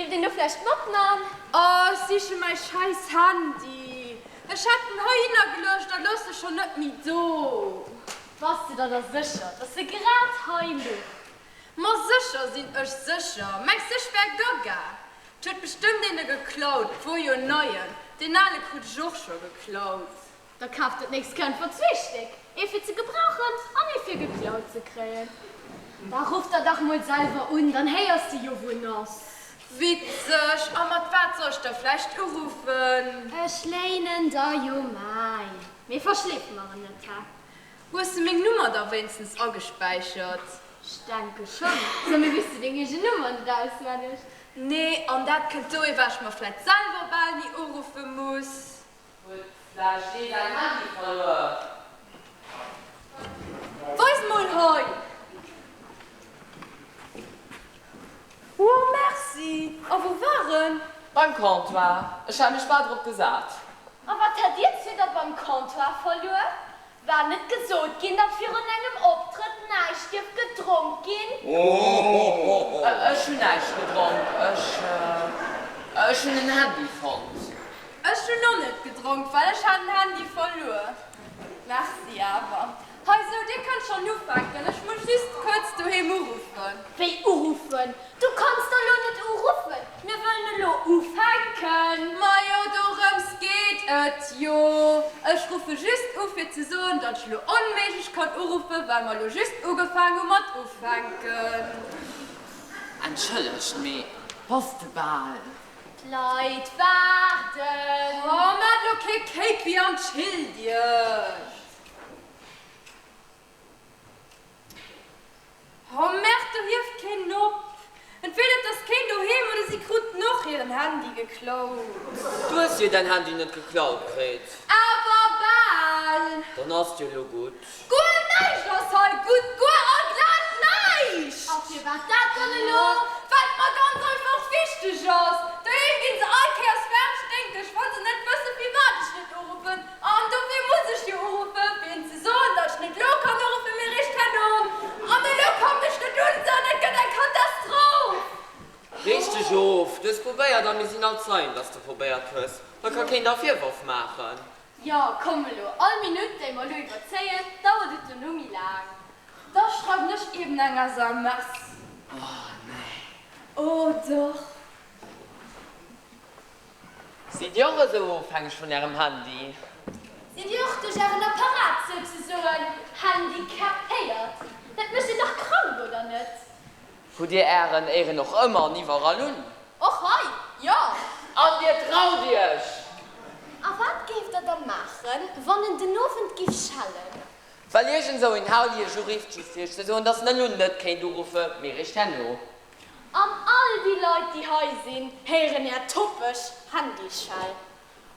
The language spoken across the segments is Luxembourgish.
Dierft een do vläicht matman? Oh, ech siche mäi schäiss Handy. Ech hat en heihinner geluecht a looss e schonn net méi do. Bass de der da sécher, dass se grad hei luch? Ma sécher sinn ech sécher. Mengs de, ech wär gaga? 't huet bestëmmt een e geklaut. 't wor jo en neien. Deen ale krut ech och scho geklaut. Da kaf der d'nächst Kéier einfach zwee Stéck, ee fir ze gebrauchen an ee fir geklaut ze kréien. Da ruff der dach mol selwer un, dann héiers de jo wou en ass. Witzeg! A mat wat soll ech da vläicht uruffen? Ech léinen der jo mäin, mee verschleef mer en net, he? Hues de meng Nummer da wéinstens agespäichert? Ech denke schonn. So, mee weess de deng eegen Nummer net auswenneg? Nee, an dat kënnt dohier, well ech mer vläit selwer bal ni uruffe muss. Huet vläicht ee säin Handy verluer? Weis mol hei! Oh, merci! A wou war en? Beim Comptoir. Ech hat mech bal drop gesat. A wat hat dir zwee da beim Comptoir verluer? War net gesot ginn, datt virun engem Optrëtt näischt dierf gedronk ginn? Ech hunn näischt gedronk. Ech, ech hunn en Handy fonnt. Ech hunn och net gedronk, well ech hat en Handy verluer. Merci awer. Hei, sou, dir kënnt schonn ufänken. Ech muss just kuerz doheem uruffen. Wéi uruffen? Du kanns der elo net uruffen, mir wëllen elo ufänken. Majo, dorëms geet et jo. Ech ruffe just u fir ze soen, datt ech elo onméiglech kann uruffen, well mer elo just ugefaang hu mat ufänken. Entschëllegt, mee bass de bal? D'Leit waarden. Oh, maacht elo kee Kéipi an chillt iech. Oh merde, do hieft keen op. Entweder et ass keen doheem oder si kruten och hiren Handy geklaut. Du hues jo däin Handy net geklaut kritt. Awer bal. Dann ass jo lo gutt. Guer näischt ass hei gutt, guer a glat näischt! A firwat dat dann elo? Well et mer ganz einfach wichteg ass. Doheem ginn se all Kéiers ferm sténkeg, wa se net wëssen, firwat ech net uruffen. An dofir muss ech jo uruffen, fir hinnen ze soen, datt ech net elo kann uruffen, mee eréischt herno. An elo kommen ech net un se an et gëtt eng Katastroph! Reeg dech of! Du hues probéiert a mir sinn all Zeien, datt s de probéiert hues. Da ka keen der Virworf maachen. Jo, komm elo, all Minutt, déi mer elo iwwerzéien, dauert et dono méi laang. Da schreiwen ech eben eng SMS. Oh, nee. Oh, dach. Sidd Dir och esou ofhängeg vun Ärem Handy? Sidd Dir och duerch Ären Apparat souzesoen handicapéiert? Dat mécht een dach krank, oder net? Hutt Dir Ären Éieren och ëmmer an iwwerall un? Och hei, jo! An Dir traut Iech! A wat géift Der da maachen, wann en den Owend giff schellen? Well iergend esou een Haut Iech urifft, just fir Iech ze soen, dass en elo net kéint uruffen, mee eréischt herno. An all déi Leit déi hei sinn, héieren är toppeg Handyschell.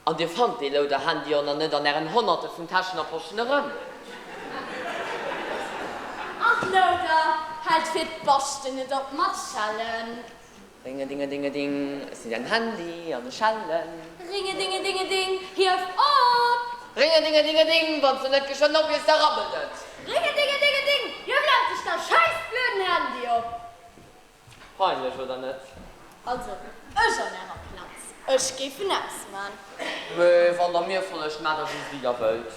An dir fannt dee louder Handy och nach net an ären Honnerte vun Täschen a Poschen erëm. An d'Louder hält fir d'Baschten net op mat schellen. Ringedingedingeding, ech sinn däin Handy an ech schellen. Ringedingedingeding, hief op! Ringedingedingeding, wann s de net geschwënn ophiefs, da rabbelt et. Ringedingedingeding, hief endlech däi schäiss blöden Handy op! Peinlech, oder net? Also, ech an ärer Platz, ech géif en ausman. Mee wann der mir follegt, maacht der just wéi der wëllt.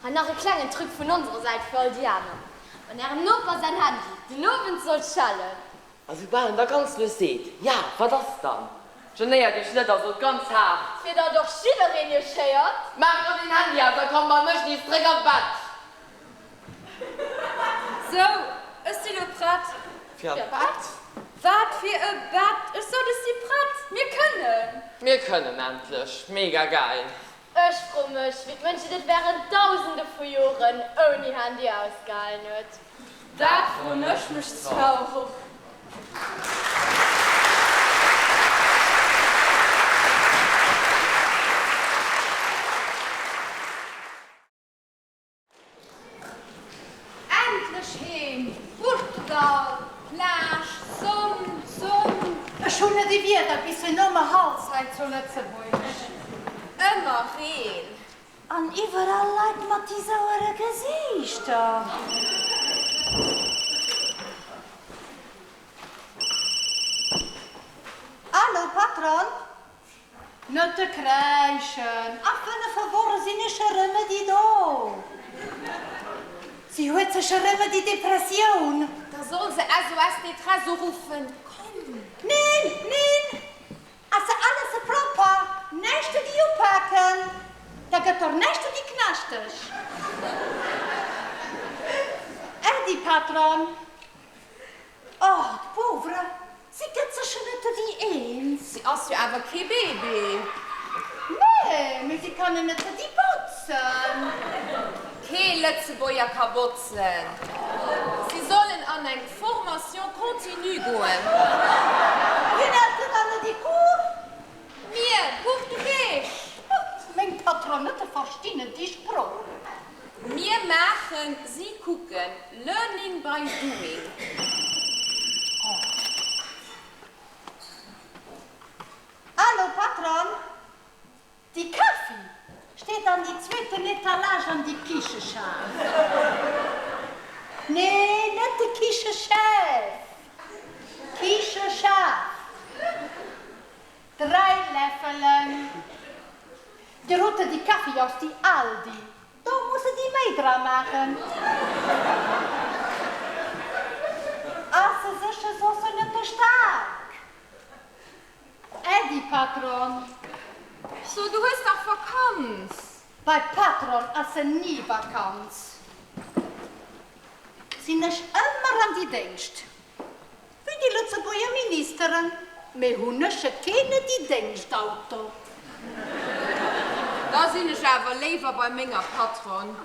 Hei nach e klengen Truc vun onserer Säit fir all déi aner, Wann ärem Noper säin Handy den Owend sollt schellen. A soubal en da ganz lues seet, Ja, wat ass dann? Genéiert iech net a sot ganz haart. Fir datt och jiddereen iech héiert. Maach elo deen Handy aus a komm bei mech nees zréck an d'Bett! Sou, ech si lo prett. Fir an d'Bett? Wat fir e Bett? Ech sot, ech si prett. Mir kënnen! Mir kënnen endlech! Mega gäil! Ech fro mech, wéi d'Mënschheet et wärend Dausende vu Joren ouni Handy ausgehalen huet. Dat froen ech mech zwar och. Endlech heem! Portugal, Plage, Sonn, Sonn. Ech hunn net ee Wieder bis fir nëmme Halzhei zu Lëtzebuerg. Ëmmer Reen. An iwwerall Leit mat déi sauere Gesiichter. Allo? Patron! Net te kräischen, a fënnefe Woche sinn ech erëm edi do. Si huet sech erëm edi Depressioun. Da soll se SOS Détresse uruffen. Komm! Neen, neen! Ass se alles propper, näischt edi upaken, da gëtt der näischt edi knaschteg. Äddi, Patron! Oh, d'Pauvre, si gëtt sech net ewéi eens. Si ass jo awer kee Baby. Nee, mee si kann en net ewéi botzen. Kee Lëtzebuerger ka botzen. Si sollen an eng Formation continue goen. Wien hält se dann ewéi Cours? Mir, Portugeesch. Meng Patronette verstinn net déi Sprooch. Mir maachen, si kucken. Learning by doing. Allo Patron, déi Kaffi steet an déi zweeten Etalage an déi Kicheschaf. Nee, net de Kichechef, Kicheschaf. Dräi Läffelen. Dir hutt déi Kaffi aus déi Aldi. Do musse déi méi dra maachen. Ass se sécher soss net te staark? Äddi Patron. So, du hues dach Vakanz? Bei Patron ass se ni Vakanz. Sinn ech ëmmer an déi Déngscht. Wéi déi Lëtzebuerger Ministeren, mee hunn ech e keene déi Déngschtauto. Da sinn ech awer léiwer bei menger Patronne.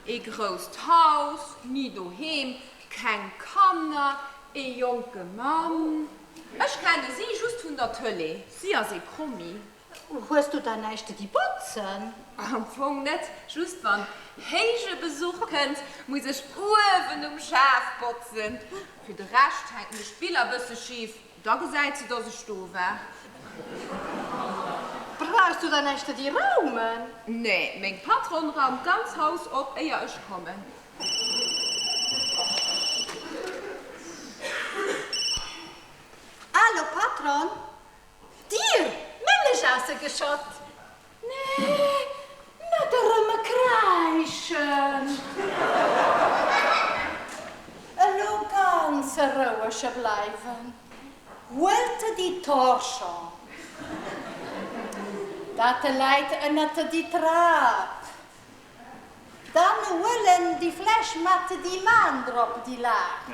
Ee grousst Haus, ni doheem, keng Kanner, ee jonke Mann. Ech kenne si just vun der Tëlee, si ass ee Promi. Hues du dann näischt déi botzen? Am Fong net, just wann héije Besuch kënnt, muss ech uewen um Schaf botzen. Fir de Rescht hänken ech d'Biller bësse schif, da gesäit se, dass ech do war. Brauchs du dann näischt déi raumen? Nee, meng Patronne raumt d'ganz Haus op, éier ech kommen. Allo Patronne, Dir, Mëllech ass e geschott. Nee, net erëm e kräischen. Elo ganz rouege bleiwen. Huelt déi Torchon. Dat läit ënnert déi Trap. Dann huelen déi Fläsch mat déi Maan drop, déi laacht.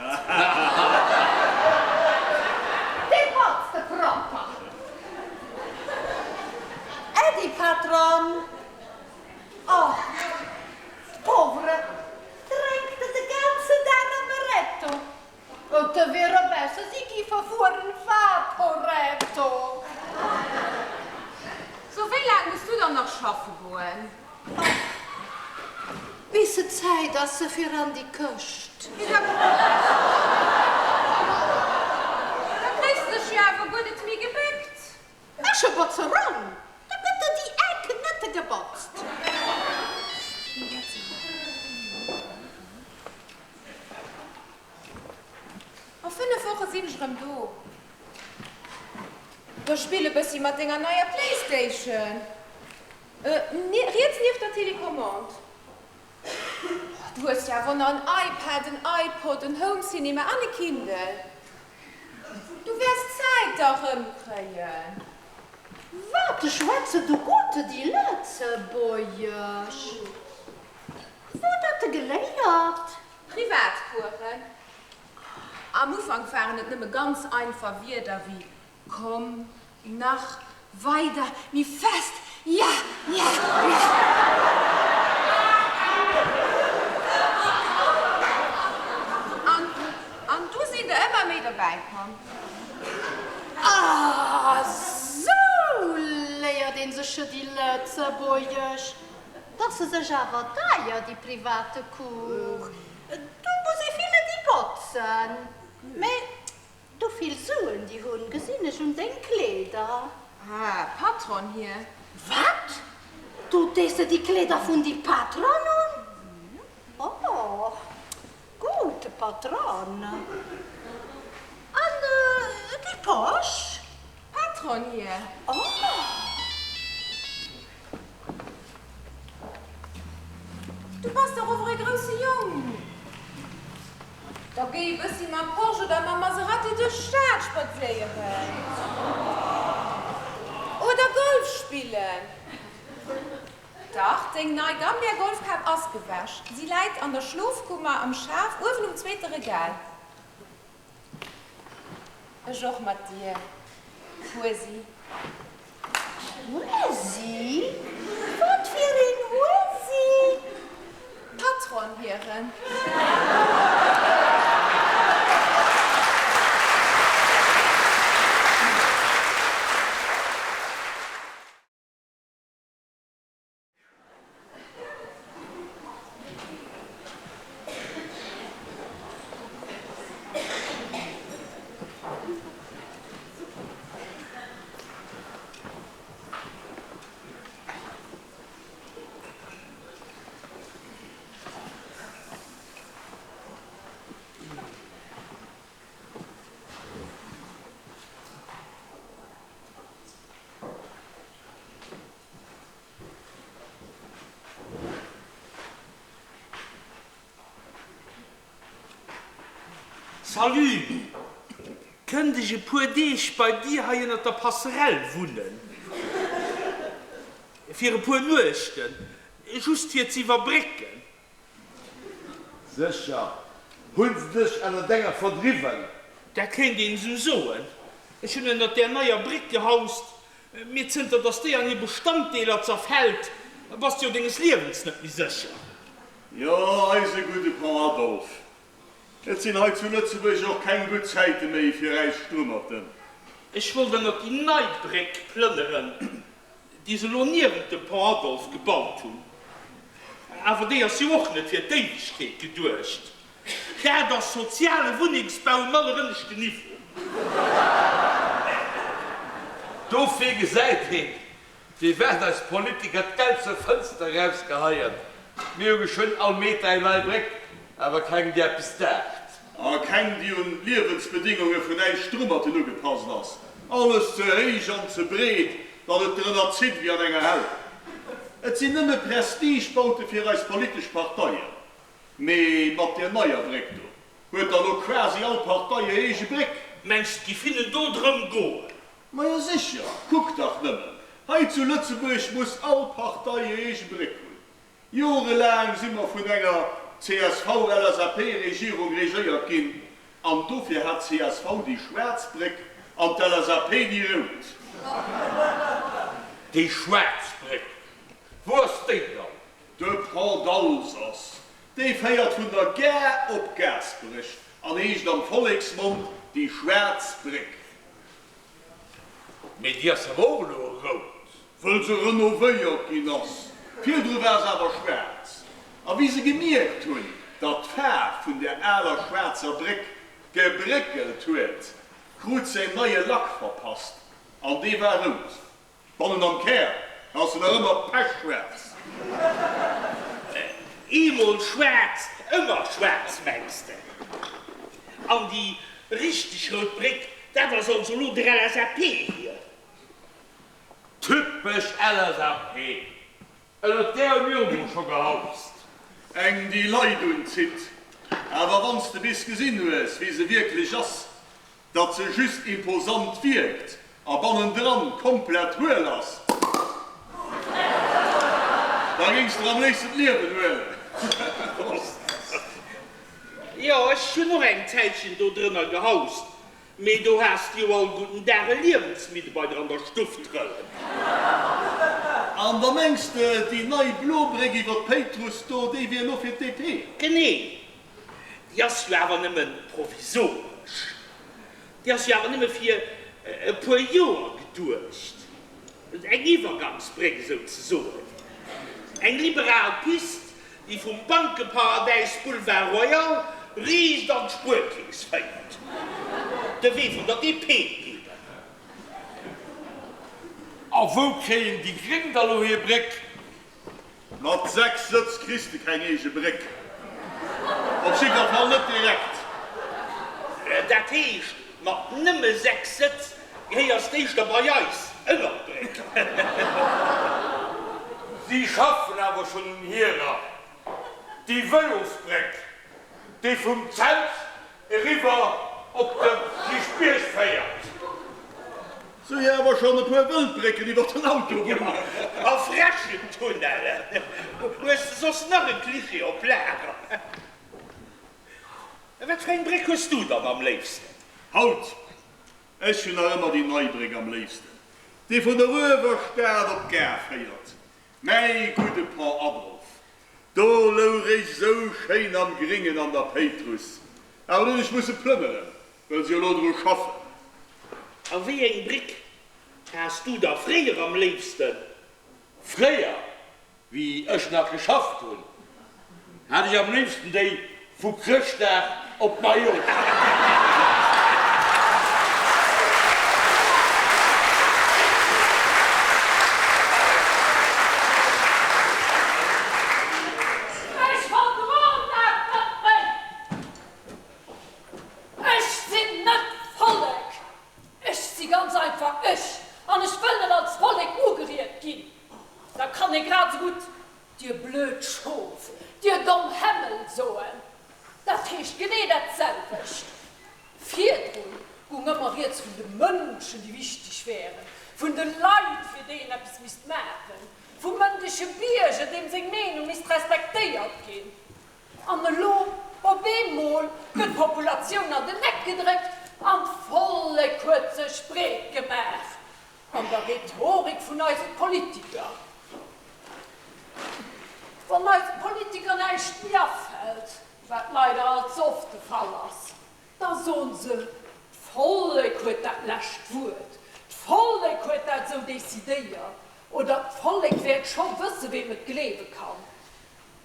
Dee botzt de propper. Äddi Patron. Oh, d'Pauvre drénkt de ganze Dag Amaretto. Et wier e besser si giffe fueren Vaporetto. So, wéi laang muss du dann nach schaffe goen? Bis et Zäit ass fir an déi Këscht. Da kréis de dech jo awer guer net méi gebéckt. Ech e botze rëm, da gëtt der déi Eck net gebotzt. A 5 Woche sinn ech erëm do. Da spill e bëssi mat denger neier Playstation. Riets nieft der Telecommande. Du hues jo awer nach en iPad, en iPod, en Home Cinema an e Kindle. Du wäers d'Zäit da rëmkréien. Wat schwätze du gutt déi Lëtzebuergesch? Wou dat de geléiert? Privatcoursen. Am Ufank waren et nëmme ganz einfach Wierder wéi komm, nach, weider, méi fest, ja, ja, ja. An, an du sinn der ëmmer méi dobäi komm. Ah, sou léiert een sech déi Lëtzebuergesch. Dass se sech awer deier, déi private Cours. Do muss ee vill edi botzen. Mä do vill Suen déi hunn, gesinn ech un deng Kleeder. Ah, Patron hier. Wat? Du dees de déi Kleeder vun déi Patron un? Oh, gutt Patron. An déi Posch? Patron. Patron hier. Oh! Du bass dach ower e grousse Jong. Da géi e bëssi mam Porsche oder mam Maserati duerch d'Stad spadséieren. Oder Golf spillen. Dach, deng nei Gambia Golfkap ass gewäsch. Si läit an der Schlofkummer am Schaf uewen um zweete Regal. Ech och mat dir, Huesi. Huesi? Wat fir een Huesi? Patron hiren. Salut! Kënnt ech e puer Deeg bei dir hei ënnert der Passerell wunnen? Fir e puer Nuechten, just fir z'iwwerbrécken. Sécher hunn se dech ënner denger verdriwwen. Dat kéint een esou soen. Ech hunn ënnert där neier Bréck gehaust, mee zënter dass déi an hir Bestanddeeler zerfält, bass de jo denges Liewens net méi sécher. Jo, eise gudde Pont Adolphe. Et sinn hei zu Lëtzebuerg och keng gutt Zäite méi fir äis Strummerten. Ech wollt ënnert déi nei Bréck plënneren, déi se elo niewent dem Pont Adolphe gebaut hunn. Awer déi ass jo och net fir d'Éiwegkeet geduecht. Dat ass soziale Wunnengsbau um allerënneschten Niveau. Dofir gesäit een, firwat eis Politiker d'Geld zur Fënster erausgeheien. Mir hu geschwënn all Meter eng nei Bréck, awer keng, déi eppes daacht. A keng, déi un d'Liewensbedingunge vun äis Strummerten ugepasst ass. Alles ze héich an ze breet, datt et drënner zitt wéi an enger Hell. Et sinn nëmme Prestigebaute fir eis politesch Parteien. Mee mat där neier Bréck do huet da lo quasi all Partei hir eege Bréck. Mengs d'giff hinnen do drëm goen? Majo sécher, kuck dach nëmmen, hei zu Lëtzebuerg muss all Partei hir eege Bréck hunn. Jorelaang si mer vun enger CSV-LSAP-Regierung regéiert ginn, an dofir hat csv déi schwaarz Bréck an d'LSAP déi rout. Déi schwaarz Bréck, wou ass déi dann? De Pont d'Alsace, dee féiert vun der Gare op Gaasperech an heescht am Volleksmond déi schwaarz Bréck. Mee déi ass awer och elo rout. Wëll se renovéiert ginn ass. Virdru war se awer schwaarz. A wéi se gemierkt hunn, datt d'Faarf vun der aler schwaarzer Bréck gebréckelt huet, krut se en neie Lack verpasst an dee war rout. Bannen am Kär ass se nach ëmmer pechschwaarz. Eemol schwaarz, ëmmer schwaarz, mengs de? An déi richteg rout Bréck, dat ass also elo der LSAP hir? Typesch LSAP! Ënnert där hu mir och mol scho gehaust. Eng déi Leit unzitt. Awer wann s de bis gesinn hues, wéi se wierklech ass, Datt se just imposant wierkt a bannendran komplett huel ass, da géings der am léifsten d'Liewen huelen. Jo, ech hunn och eng Zäitchen do drënner gehaust, mee do has de jo all gudden Dag e Liewensmidde bei der an der Stuff trëllen. An da mengs de, déi nei blo Bréck iwwer d'Péitruss do, déi wier elo fir d'DP? Genee, Déi ass jo awer nëmme provisoresch. Déi ass jo awer nëmme fir e puer Joer geduecht. Eng Iwwergangsbréck esouzesoen. Eng liberal Pist, déi vum Bankeparadäis Boulevard Royal riicht an d'Spuerkeess féiert. De Wee vun der DP eben. A wou kréien déi Gréng da lo hir Bréck? Mat 6 Sëtz kriss de keng eege Bréck. Op jiddwer Fall net direkt. Dat heescht, mat nëmme 6 Sëtz. Gehéiers d'éischter bei eis ënnert d'Bréck. Si schaffen awer schonn un hirer, déi Vëlosbréck, déi vum Cents eriwwer op de Kierchbierg féiert. Se hu awer schonn e puer Wëldbrécken iwwer den Autobunn. A Fräschentunnellen. Hues de soss nach e Klischee op Lager? Wat fir eng Bréck hues du dann am léifsten? Haut, Ech hunn nach ëmmer déi nei Bréck am léifsten, déi vun der Uewerstad op d'Gare féiert. Mäi gudde Pont Adolphe, do louch ech sou schéin am Gringen an der Péitruss. Awer do hunn ech musse plënneren, well se jo lo dru schaffen. A wéi eng Bréck has du da fréier am léifsten? Fréier, Wéi ech nach geschafft hunn, hat ech am léifsten déi vu Chrëschtdag op Neijoerschdag. Ech verdroen dat net méi! Ech sinn net Vollek! Ech si ganz einfach ech an ech wëll net als Vollek ugeriet ginn! Da kann ee grad esou gutt Dir blöd Schof, Dir domm Hämmel soen. Dat heescht genee dat selwecht. Virdrun gung ëmmer rieds vun de Mënschen, déi wichteg wären, vun de Leit, fir déi een eppes misst maachen, vum mëndege Bierger, deem seng Meenung misst respektéiert ginn. An elo op eemol gëtt d'Populatioun an den Eck gedréckt an d'Vollek huet sech breet gemaach. An der Rhetorik vun eise Politiker. Wann eise Politiker näischt méi afält, wat leider all ze oft de Fall ass, da soen se, D'Vollek huet dat lescht Wuert, d'Vollek huet dat esou decidéiert oder d'Vollek wäert scho wësse weem et gleewe kann.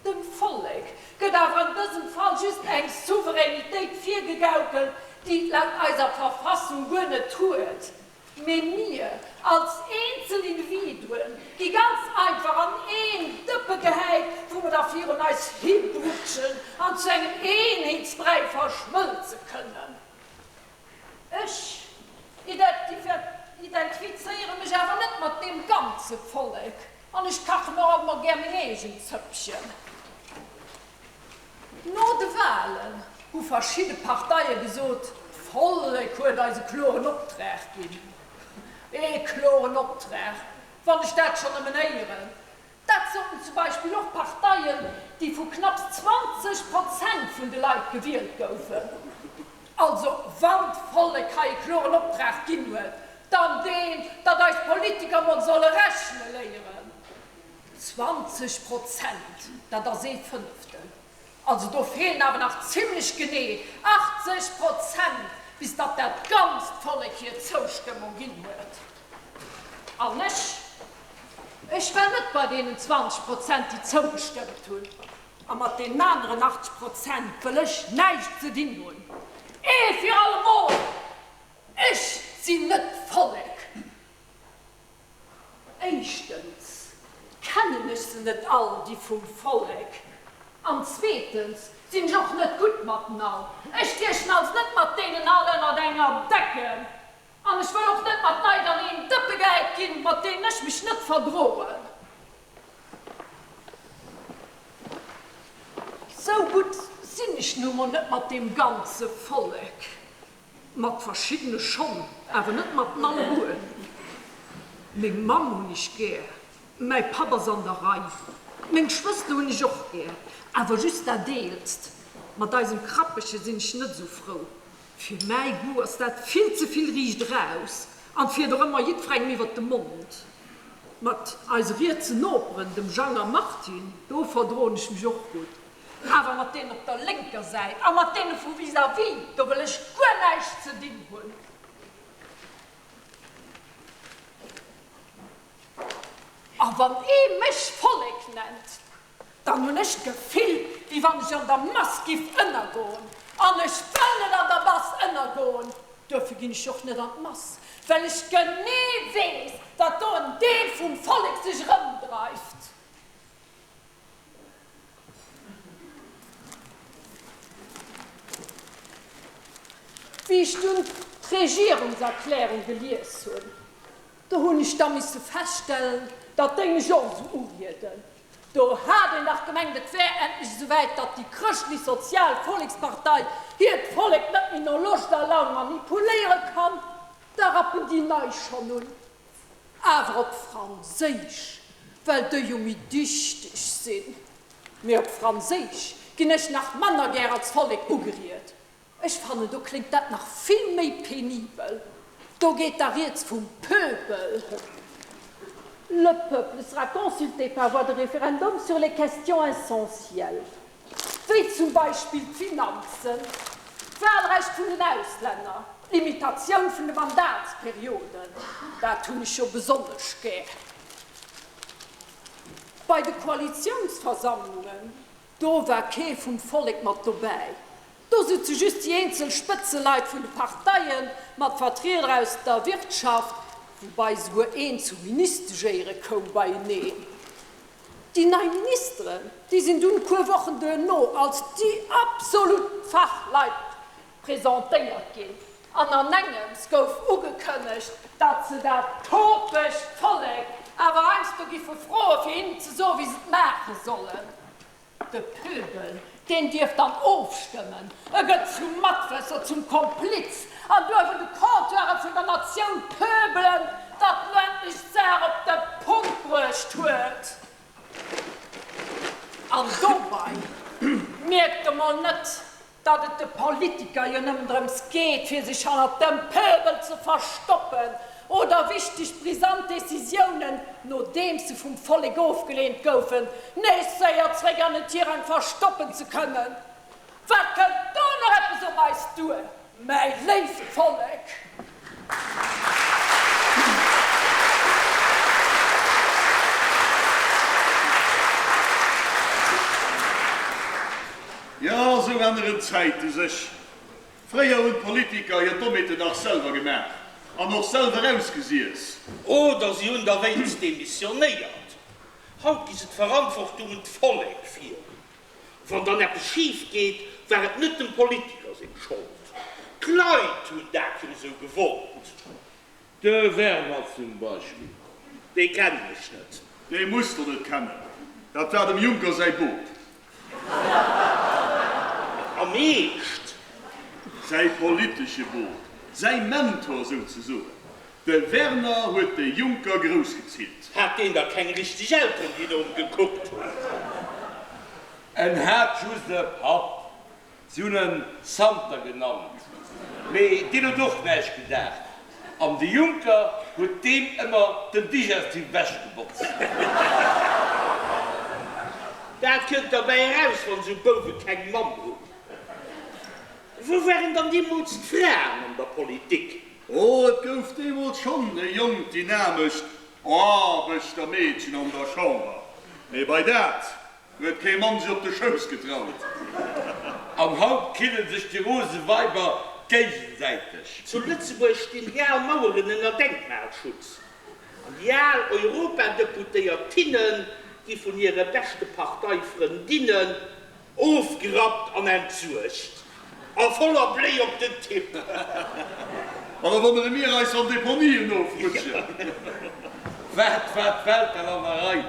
Dem Vollek gëtt awer an dësem Fall just eng Souveränitéit virgegaukelt, déi et laut eiser Verfassung guer net huet. Mee mir als eenzel Individuen gi ganz einfach an een Dëppe gehäit, wou mer da virun eis hibrutschen an zu engem Eenheetsbräi verschmëlze kënnen. Ech identifizéiere mech awer net mat deem ganze Vollek an ech kachen och ëmmer gär meng eegen Zëppchen. No de Walen hu verschidde Parteie gesot, d'Vollek huet eis e kloren Optrag ginn. Ee kloren Optrag, wann ech dat schonn nëmmen héieren. Dat soten zum Beispill och Parteien, déi vu knapps 20 Prozent vun de Leit gewielt goufen. Also, wann d'Vollek hei e kloren Optrag ginn huet, dann deen, datt eis Politiker mol solle rechne léieren. 20 Prozent, dat ass ee Fënneftel. Also do feelen awer nach zimlech genee 80 Prozent, bis datt dat ganzt Vollek hir Zoustëmmung ginn huet. An ech, ech war net bei deenen 20 Prozent, déi zougestëmmt hunn. A mat deenen aneren 80 Prozent wëll ech näischt ze dinn hunn. Ee fir allemol, ech sinn net d'Vollek! Éischtens kennen ech se net all, déi vum Vollek, an zweetens sinn ech och net gutt mat den all. Ech stiechen also net mat deenen all ënnert enger Decken, an ech wëll och net mat Leit an een Dëppe gehäit ginn, mat deenen ech mech net verdroen. Sou gutt sinn ech nu mol net mat deem ganze Vollek. Mat verschiddene schonn, awer net mat den alleguer. Meng Mamm hunn ech gär, mäi Papp ass an der Rei, meng Schwëster hunn ech och gär, awer just dat Eelst. Mat eisem Krappeche sinn ech net esou frou. Fir mäi Goût ass dat vill ze vill riicht eraus an fiert och ëmmer jiddwerengem iwwert de Mond. Mat eise rietsen Noperen, dem Jang a Martine, do verdroen ech mech och gutt. Awer mat deenen op der lénker Säit a mat deene vu vis-à-vis, do wëll ech guer näischt ze dinn hunn. A wann ee mech Vollek nennt, dann hunn ech d'Gefill, wéi wann ech an der Mass giff ënnergoen. An ech wëll net an der Mass ënnergoen. Duerfir ginn ech och net an d'Mass, well ech genee weess, datt do en Deel vum Vollek sech erëmdreift. Wéi ech dunn D'Regierungserklärung gelies hunn, do hunn ech da misse feststellen, datt déi mech och esou urieden. Do hat een dach gemengt, et wär endlech esouwäit, datt déi chrëschtlech-sozial Vollekspartei hiert Vollek net méi no Loscht a Laun manipuléiere kann. Da rappen déi nei schonn un, awer op Franséisch, well déi jo méi dichteg sinn. Mee op Franséisch ginn ech nach manner gär als Vollek ugeriet. Ech fannen, do kléngt dat nach vill méi penibel. Do geet da rieds vum Pöbel. Le peuple sera consulté par voie de référendum sur les questions essentielles, wéi zum Beispill d'Finanzen, d'Wahlrecht vun den Auslänner, d'Limitatioun vun de Mandatsperioden, dat hunn ech jo besonnesch gär. Bei de Koalitiounsversammlungen, do war kee vum Vollek mat dobäi. Do sutze just déi eenzel Spëtzeleit vun de Parteien mat Vertrieder aus der Wirtschaft, woubai souguer een zu Ministeschéiere koum, beieneen. Déi nei Ministeren, déi sinn dunn e puer Wochen duerno als déi absolut Fachleit presentéiert ginn an an engems gouf ugekënnegt, datt se dat topegt Vollek awer heiansdo giffe froe fir hinnen ze soen, wéi se et maache sollen. De Pöbel, deen dierf dann ofstëmmen, e gëtt zum Matwësser, zum Kompliz an duerf un de Comptoire vun der Natioun pöbelen, datt en endlech d'Saach op de Punkt bruecht huet. An dobei mierkt e mol net, Datt et de Politiker jo nëmmen drëms geet, fir sech hannert dem Pöbel ze verstoppen oder wichteg brisant Decisiounen, nodeems se vum Vollek ofgeleent goufen, nees séier zréck an den Tirang verstoppen ze kënnen. Wat kënnt do nach eppes op eis duer, mäi léift Vollek? Jo, esou änneren d'Zäite sech. Fréier hunn d'Politiker hir Dommheeten nach selwer gemaach an och selwer ausgesiess. Oder si hunn derwéinst demissionéiert. Haut gi se d'Verantwortung un d'Vollek vir. Wann dann eppes schif geet, war et net dem Politiker seng Schold. D'Leit hunn dat jo esou gewollt. De Werner zum Beispill. Dee kennen ech net. Dee muss der net kennen. Dat war dem Juncker säi Bop. Am Eescht? Säi politesche Bop. Säi Mentor souzesoen. De Werner huet de Juncker groussgezillt. Hat deen da keng richteg Elteren, déi no em gekuckt hunn? En hat just e Papp, si hunn en Santer genannt, mee deen huet och näischt gedaacht, an de Juncker huet deem ëmmer den Digestif ewechgebotzt. Dat kënnt derbäi eraus, wann esou Bouwe keng Mamm hunn. Wou waren dann deemools d'Fraen an der Politik? Oh, et gouf deemools schonn e jonkt, dynamescht Aarbechtermeedchen an der Chamber, mee bei dat huet kee Mann sech op de Schouss getraut. An haut killen sech déi rose Weiber géigesäiteg. Zu Lëtzebuerg stinn déi al Maueren ënner Denkmalschutz an déi al Europadeputéiertinne gi vun hire beschte Parteifrëndinnen Ofgerappt an entsuergt. A voller Bléi op den Tipp. Ma da wonnere mir eis, wann Deponien ofrutschen. Wat war d'Welt dann an der Rei,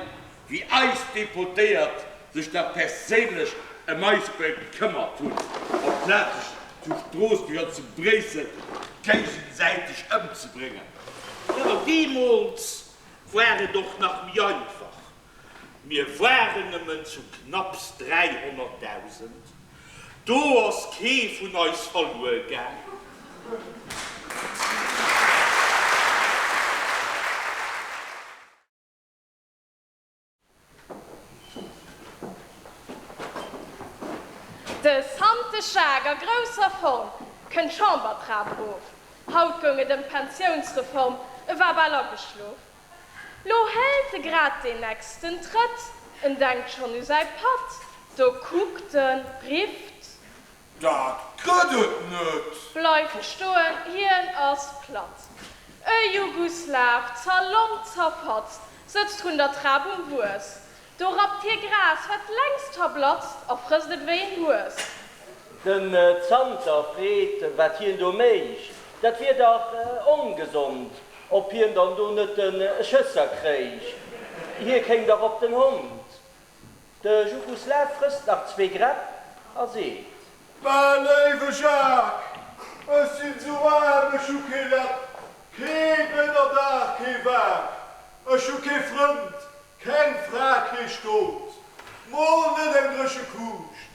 wéi eis Deputéiert sech da perséinlech ëm eis bekëmmert hunn, amplaz sech zu Stroossbuerg an zu Bréissel géigesäiteg ëmzebréngen. Jo, deemools war et och nach méi einfach. Mir waren nëmmen zu knapps 300.000. Do ass kee vun eis verluer gaang. De Sante Jacques a grousser Form kënnt d'Chambertrap erof. Haut goung et ëm d'Pensiounsreform, e war bal ageschlof. Lo hält e grad deen nächsten Trëtt, en denkt schonn u säi Patt, do kuckt en, rifft. Dat gëtt et net! Bleift stoen, hien ass platt. E Juguslaw, zerlompt, zerfatzt, sëtzt run der Trap um Wuess. Do rappt hie Gras, wat längst verblatzt, a frësst et wéi en Hues. Den Zanter freet, wat hien do méicht. Dat wier dach ongesond, ob hien dann do net de Schësser kréich. Hie kéim dach op den Hond. De Jugoslaw frësst nach zwee Gräpp a seet. Mä léiwe Jacques, ech sinn sou aarm, ech hu kee Läpp, keen Ënnerdaach, kee Wak, ech hu kee Frënd, keng Fra, kee Stot, mol net eng dréche Kuuscht,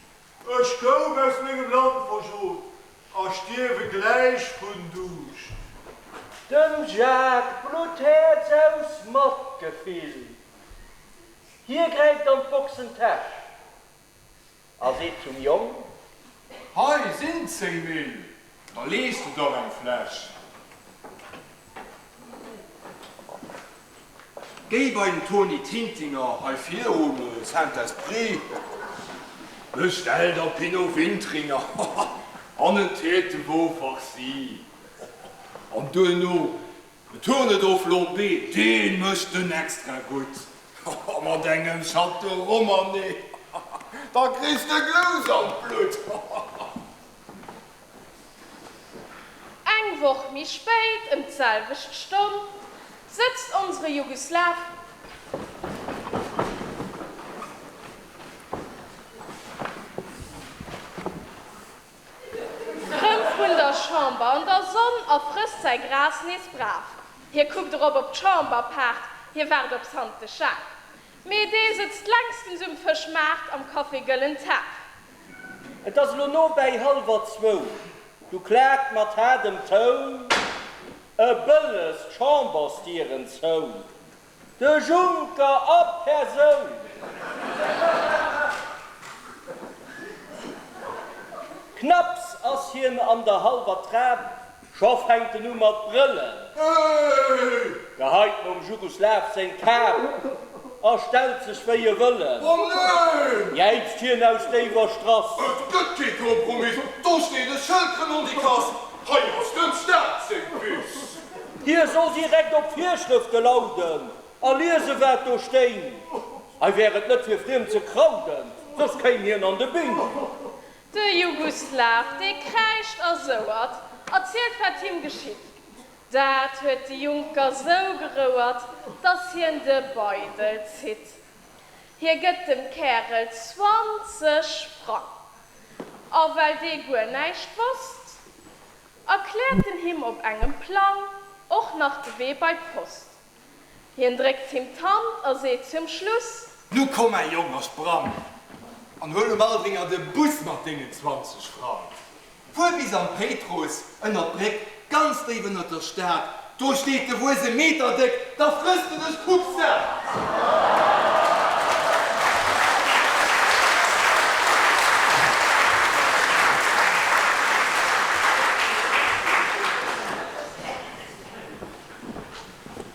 ech gouf aus mengem Land verjot a stierwe gläich vun Duuscht. Dem Jacques blutt d'Häerz aus Matgefill. Hie gräift an d'Boxentäsch a seet zum Jong. Hei sinn 10 Mille, da lees de der eng Fläsch. Géi bei den Toni Tintinger hei virum Saint-Esprit, bestell der Pinot Wintringer an en Tête de Veau farci an duerno En Tournedos flambé, deen mécht en extra gutt mat engem Château Romanée, da kriss de Glous an d'Blutt. Eng Woch méi spéit, ëm d'selwecht Stonn, sëtzt onsere Jugoslaw. Rëm vrun der Chamber an der Sonn a frësst säi Gras nees brav. Hie kuckt erop op d'Chamberpaart, hie waart op Sante Jacques. Mee dee sëtzt längstens um Fëschmaart am Café Gëllen Taf. Et ass elo no bäi hallwer zwou, du klaakt mat haardem Toun e Bëlles d'Chambersdieren zou. De Juncker a Persoun! Knapps ass hien an der hallwer Trap, scho fänkt en u mat brëllen, geheit nom Jugoslaw seng Kap a stellt sech wéi e Wëllen, jäizt hien aus déiwer Strass. Et gëtt kee Kompromiss, do steet e Schëld Renondikass, hei ass dem Staat seng Puce. Hie soll direkt op Virschrëfte lauden a liese wat do stéing. Hei wär et net fir friem ze krauden, soss kéim hien an de Bing. De Jugoslaw, dee kräischt a souert, erzielt wat him geschitt. Dat huet de Juncker sou gerouert, dass hien de Beidel zitt. Hie gëtt dem Kärel 20 Frang. A well dee guer näischt wosst, Erkläert en him op engem Plang och nach de Wee bei d'Post. Hien dréckt him d'Hand a seet zum Schluss. Nu komm mäi Jong, a sprang an huel um Aldringer de Bus mat dengen 20 Frang. Fuer bis an d'Péitruss, ënnert d'Bréck, ganz déif ënnert der Stad, do steet de Wues e Meter déck, da frëss de dech puppsat!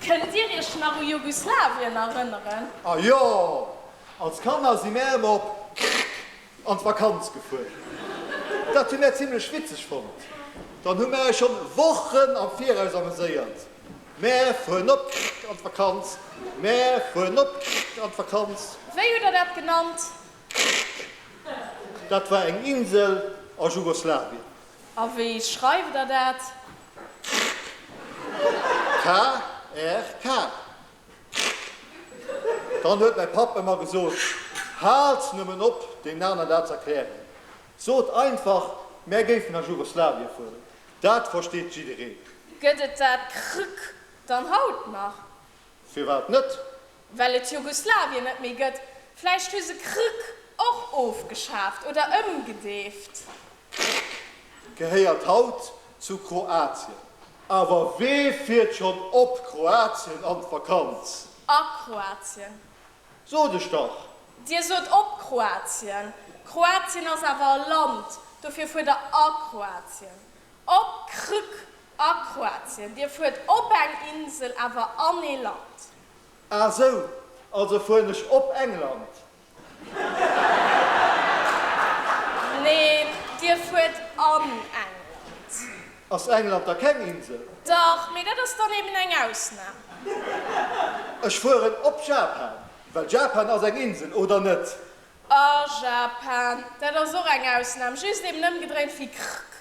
Kënnt Dir Iech nach u Jugoslawien erënneren? A jo, als Kanner si mär ëmmer op Krk an d'Vakanz gefuer. Dat hu mär zimlech witzeg fonnt. Dann hu mär eis schonn Wochen am Viraus ameséiert. Mär fueren op Krk an d'Vakanz, mär fueren op Krk an d'Vakanz. Wéi hutt Der dat genannt? Krk. Dat war eng Insel a Jugoslawien. A wéi schreift Der dat? Krk. K-R-K. Dann huet mäi Papp ëmmer gesot, Haalt nëmmen op, deenen aneren dat z'erklären. Sot einfach, mär géifen a Jugoslawien fueren. Dat versteet jiddereen. Gëtt et dat Krk dann haut nach? Firwat net? Well et Jugoslawien net méi gëtt. Vläicht hu se Krk och ofgeschaaft oder ëmgedeeft. Krk gehéiert haut zu Kroatien. Awer wee fiert schonn op Kroatien an d'Vakanz? A Kroatien. Sot ech dach! Dir sot op Kroatien. Kroatien ass awer e Land, dofir fuert der a Kroatien. Op Krk, a Kroatien. Dir fuert op eng Insel, awer an ee Land. Ah sou, also fueren ech op England. Neen, dir fuert an England. Ass England da keng Insel? Dach, mee dat ass dann eben eng Ausnam. Ech fueren op Japan, well Japan ass eng Insel, oder net? A Japan, dat ass och eng Ausnam, just eben ëmgedréint wéi Krk.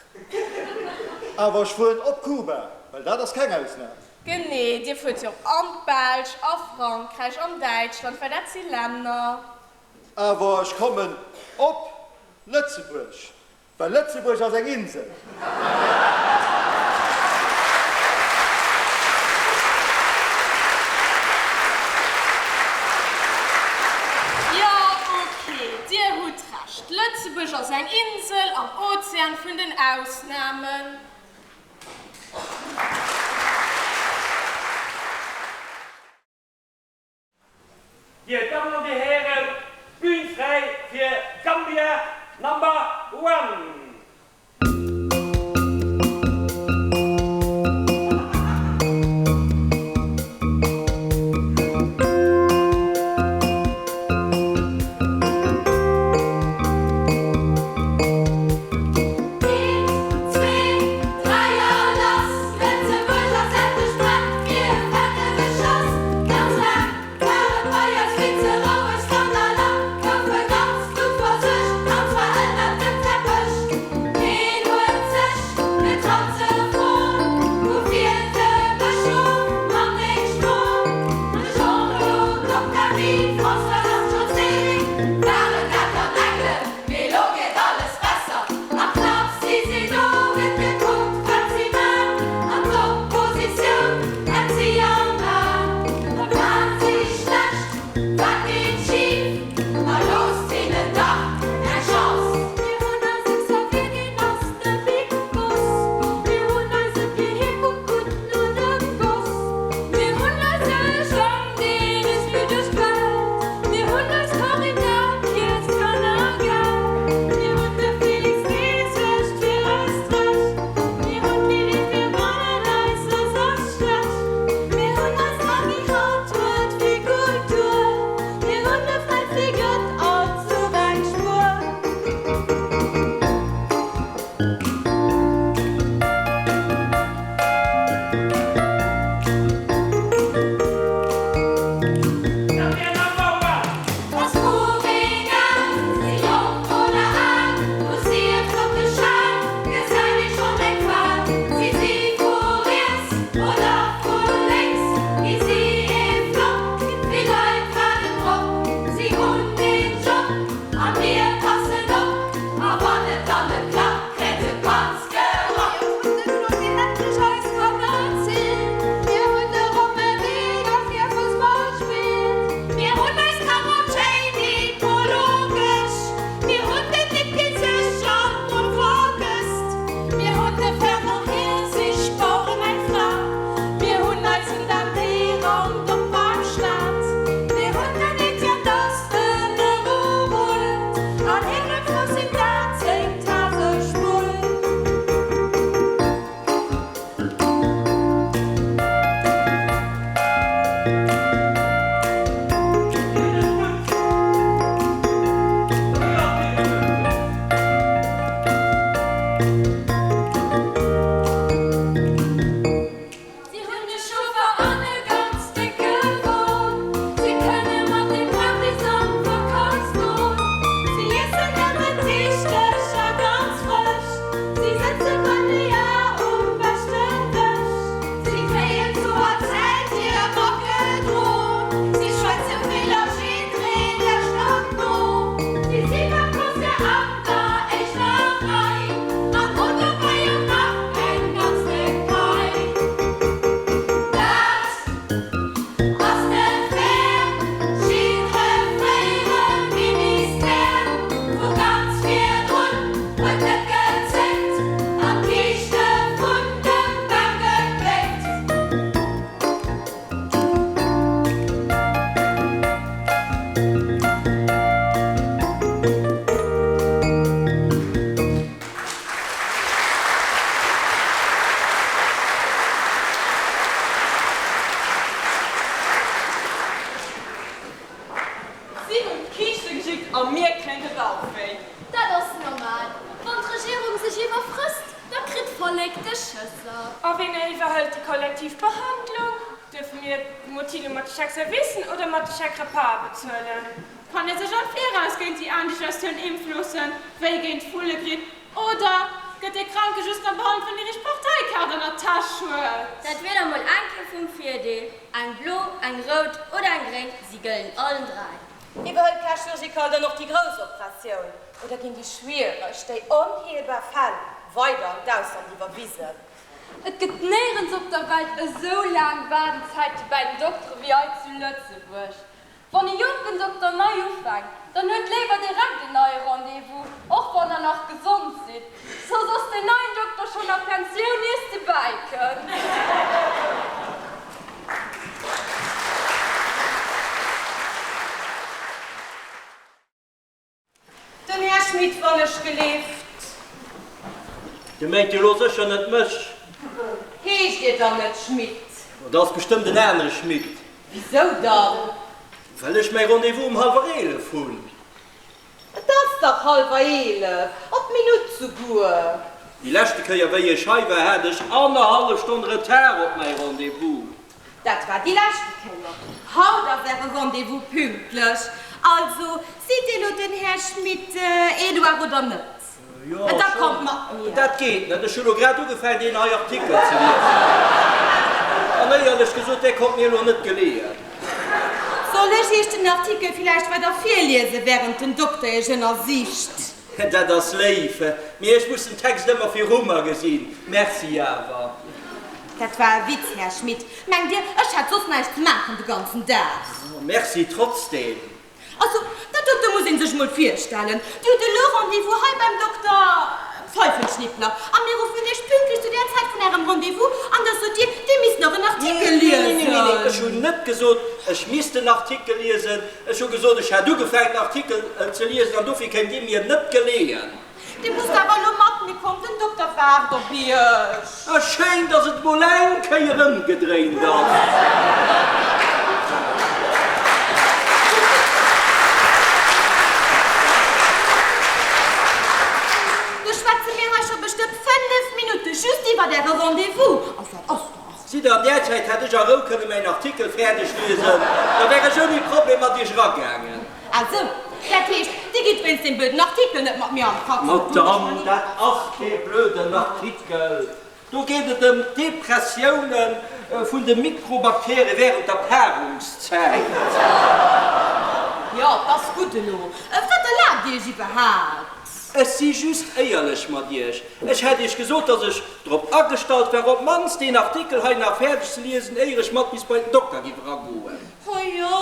Awer ech fueren op Kuba, well dat ass keng Ausnam. Genee, Dir fuert jo och an d'Belsch, a Frankräich, an Däitschland, well dat si Länner. Awer ech kommen op Lëtzebuerg, well Lëtzebuerg ass eng Insel. Jo, ok, Dir hutt Recht, Lëtzebuerg ass eng Insel am Ozean vun den Ausnamen. Dir Dammen an Dir Hären, d'Bühn fräi fir Gambia Number One! Eent, zwee, dräi a lass! Lëtzebuerg ass endlech prett fir e fette Beschass. Ganz laang war et bei eis vill ze roueg, Skandaler goufe ganz gutt versuergt, an zwar ënnert dem Teppech. Keen huet sech getraut ze froen, Wou fiert de Bëschof mam Déngschtwon? De Jean-Claude Octavie, d'Françoise an d'Josée waren dat dann Engelen? Mee lo gëtt alles besser a knapps si si do, gëtt gekuckt wat si maan an d'Oppositioun hätt si am Aan. Wat maan si schlecht, wat geet schif, ma loosst hinnen dach eng Chance. Mir hunn eise Xavier, deen ass de Big Boss, mir hunn eise Pir, hie kuckt gutt no dem Goss, mir hunn eise Jang, deen is vill duerch d'Welt. Mir hunn eis Corinne, dat hiert Kannergeld. Mir hunn de Felix, dee suergt fir eist Recht. Mir hunn d'Lydie fir wann et eis soss ass schlecht. Mir hunn eis Annie, hatt huet vill Kultur. Mir hunn de Fränz, dee gëtt alt zur eng Spuer. Ass puer egal, si jonk oder al, hu si e flotte Schal, gesäit ee schonn eng Fal. Si si vu riets oder vu lénks, gi si ee Flopp, vill Leit waarden drop. Si hunn den Job a mir passen op, a wann et dann net klappt, kréien se d'Panz gerappt. Mir hunn de Claude, deen endlech eis kann erzielt, mir hunn de Romain, deen och gär Fussball spillt. Mir hunn eis Carole schéin ekologesch, mir hunn den Nic dee sech alt mol vergësst, mir hunn de Fernand hie sicht Baueren eng Fra, mir hunn eisen Dan dee raumt op beim Staat, mir hunn den Etienne dass den erurullt an hengem Frosin dat seng Tase spullt. Si hunn e Chauffer an e ganz décke Won. Si kënne mat dem Gratis an d'Vakanz goen. Si iessen nëmmen tichteg a ganz frësch. Si sëtze bei Léa um beschten Dësch. Si kréien zu all Zäit hir Mack gedroen. Si schwätze vill a jiddreen lauschtert no. Si si beim Concert an der éischter Rei an hunn dobäi och nach eng ganz déck Pai. Dat ass net fair, jiddre fréiere Ministère vu ganz virdrun huet net gezéckt an d'Kiischte vun dem Bam gepléckt. Si hunn d'Kiischte geschickt a mir kréien de Bauchwéi. Dat ass normal. Wann d'Regierung sech iwwerfrësst, da kritt d'Vollek de Schësser. A ween iwwerhëlt déi kollektiv Behandlung? Duerfe mir d'Motilo mat de Chèques-servicen oder mat de Chèques-repas bezuelen? Kann ee sech am Viraus géint déi Indigestioun impfe loossen, wéi géint d'Vullegripp? Oder gëtt ee Kranke just nach behandelt, wann déi richteg Partei. Kaart an der Täsch huet. Dat wier da mol eng Kéier vum Virdeel. Eng blo, eng rout oder eng gréng, si gëllen allen 3. Iwwerhëlt d'Care Chirurgicale dann och déi grouss Operatioun oder ginn déi schwiereg, déi onheelbar Fäll weider an d'Ausland iwwerwisen? Et gëtt néierens op der Welt esou laang Waardezäite bäi den Doktere wéi hei zu Lëtzebuerg. Wann e jonken Dokter nei ufänkt, dann huet léiwer direkt en neie Rendez-vous, och wann der nach gesond sidd, soss ass deen neien Dokter schonn a Pensioun iers de bäikënns. Den Här Schmit, wann ech gelift. Dir mengt jo elo sécher net mech? Heescht Dir dann net Schmit? Dat ass bestëmmt en anere Schmit. Wisou dann? Well ech mäi Rendez-vous um hallwer 11 hunn. Et ass dach hallwer 11, op d'Minutt souguer. Déi leschte Kéier wéi ech hei war, hat ech annerhallef Stonn Retard op mäi Rendez-vous. Dat war déi leschte Kéier. Haut ass Äre Rendez-vous pünktlech. Also, sidd Dir elo den Här Schmit Edouard oder net? Jo, Da kommt mat mir. Dat geet net. Ech hu lo grad ugefaangen, deen hei Artikel ze liesen. An éierlech gesot, dee kommt mir elo net geleeën. Soll ech Iech den Artikel villäicht weider virliesen, während den Dokter Iech ënnersicht? Dat ass léif, mee ech muss den Text ëmmer viru mer gesinn. Merci awer. Dat war e Witz, Här Schmit. Mengt Dir, ech hätt soss näischt ze maachen de ganzen Dag? Merci trotzdem. Also, dat dote muss ee sech mol virstellen. Dir hutt elo Rendez-vous hei beim Dokter Pfeifenschnippler a mir ruffen Iech pünktlech zu där Zäit vun Ärem Rendez-vous an da sot Dir, Dir misst nach en Artikel Nee, nee, nee, nee, liesen. ech hunn net gesot, ech misst en Artikel liesen. Ech hu gesot, ech hätt ugefaangen, den Artikel ze liesen an dofir kéint Dir mir net geleeën. Dir musst awer elo mat mir kommen, den Dokter waart op Iech. A schéin, dass et mol eng Kéier ëmgedréint ass. Do schwätze mir hei scho bestëmmt 5 Minutte just iwwert Äre Rendez-vous. Also dat ass dach. Sidd der, an där Zäit hätt ech a Rou kënne mäin Artikel fäerdeg liesen, da wär ech ouni Problem mat Iech eragaangen. Ah sou, dat heescht, Dir gitt wéinst deem blöden Artikel net mat mir an d'Praxis? Madame, dat ass kee blöden Artikel. Do geet et ëm d'Depressioune vun de Mikrobakterie wärend der Paarungszäit. Jo, 't ass gutt elo. Wat erlaabt Dir Iech iwwerhaapt? Ech si just éierlech mat Iech. Ech hätt Iech gesot, dass ech drop agestallt war, op d'mannst deen Artikel hei nach fäerdeg ze liesen, éier ech mat bis bei den Dokter giff eragoen. Oh jo,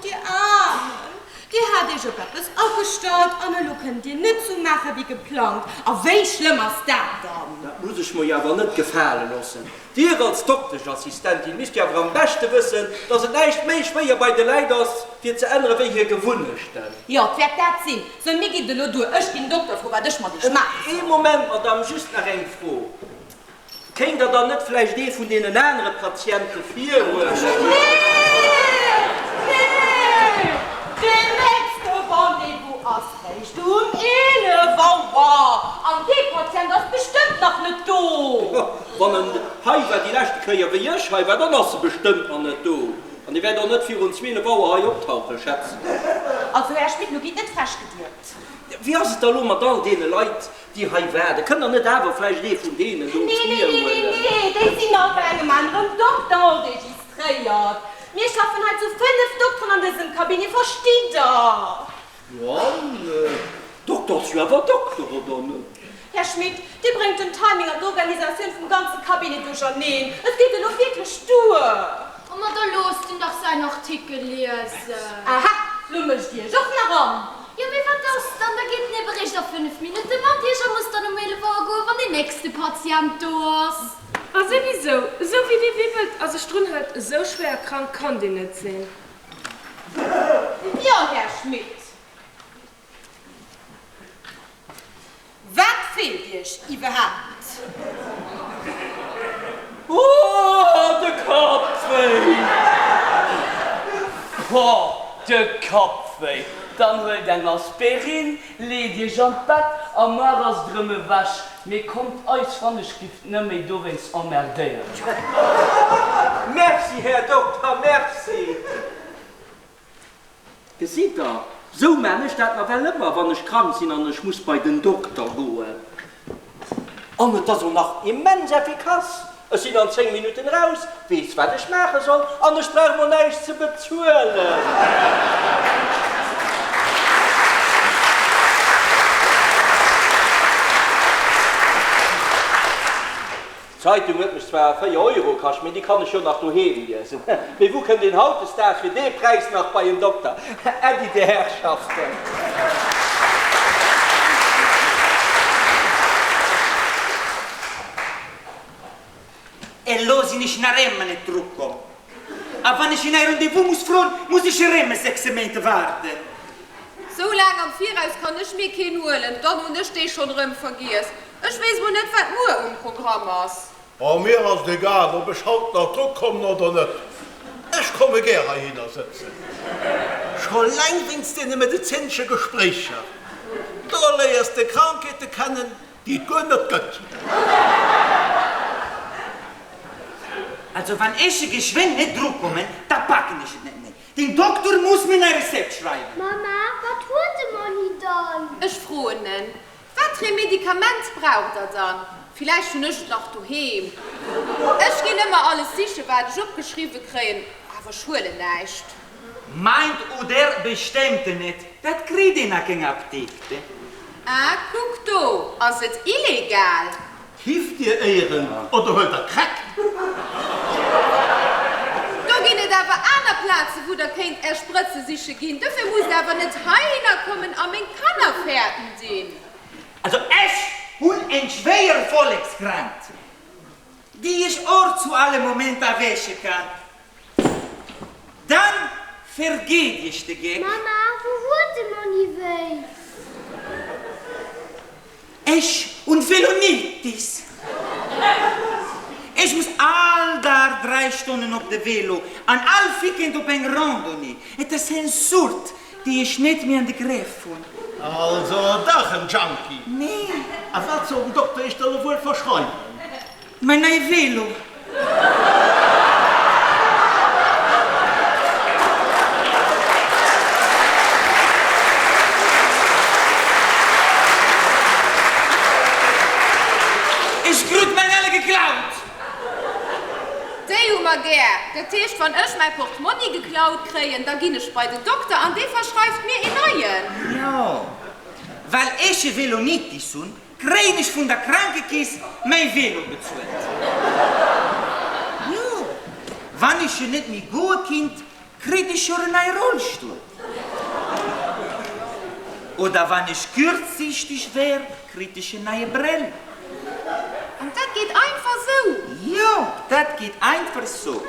Dir Aarmen, Dir hat Iech op eppes agestallt an elo kënnt Dir net sou maache wéi geplangt. A wéi schlëmm ass dat dann? Dat muss ech mer jo awer net gefale loossen. Dir als Dokteschassistentin misst jo awer am beschte wëssen, dass et näischt méi schwéier bei de Läit ass, fir ze ännere wéi hir Gewunnechten. Jo, 't wäert dat sinn. Sou, mir geet et elo duer. Ech ginn den Dokter froen, wat ech mat Iech maache soll. Ee Moment, Madame, just nach eng Fro. Kéint Der dann net vläicht ee vun deenen anere Patiente virhuelen? Nee! Nee! Deen nächste Rendez-vous ass réischt um 11 Auer an dee Patient ass bestëmmt nach net do. Wann en hei war déi leschte Kéier wéi ech hei war, dann ass e bestëmmt nach net do. An e wäert och net virun 12 Auer hei optauchen, schätzen ech. Also, Här Schmit, lo gitt net frech gedierpt. Wéi ass et da lo mat all deene Leit, déi hei waarden? Kënnt Der net awer vläicht ee vun deenen do Nee, nee, nee, nee, virhuelen? nee, déi sinn all bei engem aneren Dokter enregistréiert. Mir schaffen hei zu 5 Dokteren an dësem Cabinet, verstitt Der? Jo, Dokter ass jo awer Dokter, oder net? Här Schmit, Dir bréngt den Timing an d'Organisatioun vum ganze Cabinet duercherneen. Et geet elo wierklech duer! Oh, ma da loosst en dach säin Artikel liesen. Aha, lo mëscht Dir Iech och nach an. Jo, mee wat ass dann? Da geet en ebe réischt a 5 Minutte mat Iech a muss dann um 11 Auer goen, wann deen nächste Patient do ass. A souwisou, esou wéi dee wibbelt a sech drunhëlt, esou schwéier krank kann deen net sinn. Jo, Här Schmit, wat feelt Iech iwwerhaapt? Oh, de Kappwéi! Oh, de Kappwéi! Dann huelt eng Aspirin, leet Iech an d'Bett a muar ass et erëm ewech. Mee kommt eis wannechgift net méi dowéinst emmerdéieren. Merci, Här Dokter, merci! Gesitt Der, sou maan ech dat nawell ëmmer, wann ech krank sinn an ech muss bei den Dokter goen. An et ass och nach immens effikass, ech sinn an 10 Minutten raus, weess wat ech maache soll an ech brauch mol näischt ze bezuelen. D'Zeitung huet mech zwar 4 Euro kascht, mee déi kann ech jo nach doheem liesen. Mee wou kënnt een hautdesdaags fir dee Präis nach bei en Dokter? Äddi de Herrschaften! Elo sinn ech nach ëmmer net drukomm. A wann ech en nei Rendez-vous muss froen, muss ech erëm 6 Méint waarden. Sou laang am Viraus kann ech mir keen huelen, dann hunn ech dee schonn erëm vergiess. Ech weess mol net, wat muer um Programm ass. Oh, mir ass et egal, ob ech haut nach drukommen oder net. Ech komme gär heihinner sëtzen. Scho leng wéinst deene medezinesche Gespréicher. Do léiers de Krankheete kennen, déi et guer net gëtt. Also wann ech geschwënn net drukommen, da packen ech et net méi. Den Dokter muss mir nei Rezept schreiwen. Mama, wat huet de Monni dann? Ech froen en, Wat fir ee Medikament braucht der dann? Villäicht hunn ech et nach doheem. Ech ginn ëmmer alles sichen, wat ech opgeschriwwe kréien, awer ech huelen näischt. Meint oder bestemmt net, dat kritt een a keng Apdikt. Ah, kuck do, ass et illegal? Kifft dir éieren oder huelt der Crack? Do ginn et awer aner Plazen, wou der kéint är Sprëtze siche ginn. Dofir musst der awer net heihinner kommen a meng Kanner fäerten dinn. Also ech hunn eng schwéier Vollekskrankht, déi ech och zu alle Moment erwäche kann. Dann vergeet iech de Geck. Mama, wou huet de Monni wéi? Ech hunn Velonitis. Ech muss all Dag 3 Stonnen op de Velo an all Weekend op eng Randonnée. Et ass eng Sucht, déi ech net méi an de Greff hunn. Also dach en Junkie. Nee. A wat soll den Dokter iech da lo wuel verschreiwen? Mäin neie Velo. Ech krut mäin ale geklaut. Déi hu mer gär. Dat heescht, wann ech mäi Portmonni geklaut kréien, da ginn ech bei den Dokter an dee verschreift mir een neien. Jo, well ech e Velonitis hunn, Kréien ech vun der Krankekeess mäi Velo bezuelt? Jo, wann ech jo net méi goe kinnt, kritt ech jo en neie Rollstull. Oder wann ech kuerzsiichteg wär, kritt ech en neie Brell. An dat geet einfach sou? Jo, dat geet einfach sou.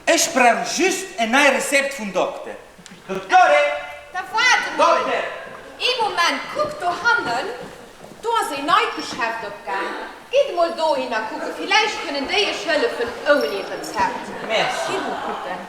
Ech brauch just en nei Rezept vum Dokter. Dottore! Da waart emol ee Moment, kuck dohannen, do ass een neit Geschäft opgaang. Gitt emol dohinner kucken, villäicht kënnen déi iech hëllefen ouni Rezept. Merci. Gitt emol kucken.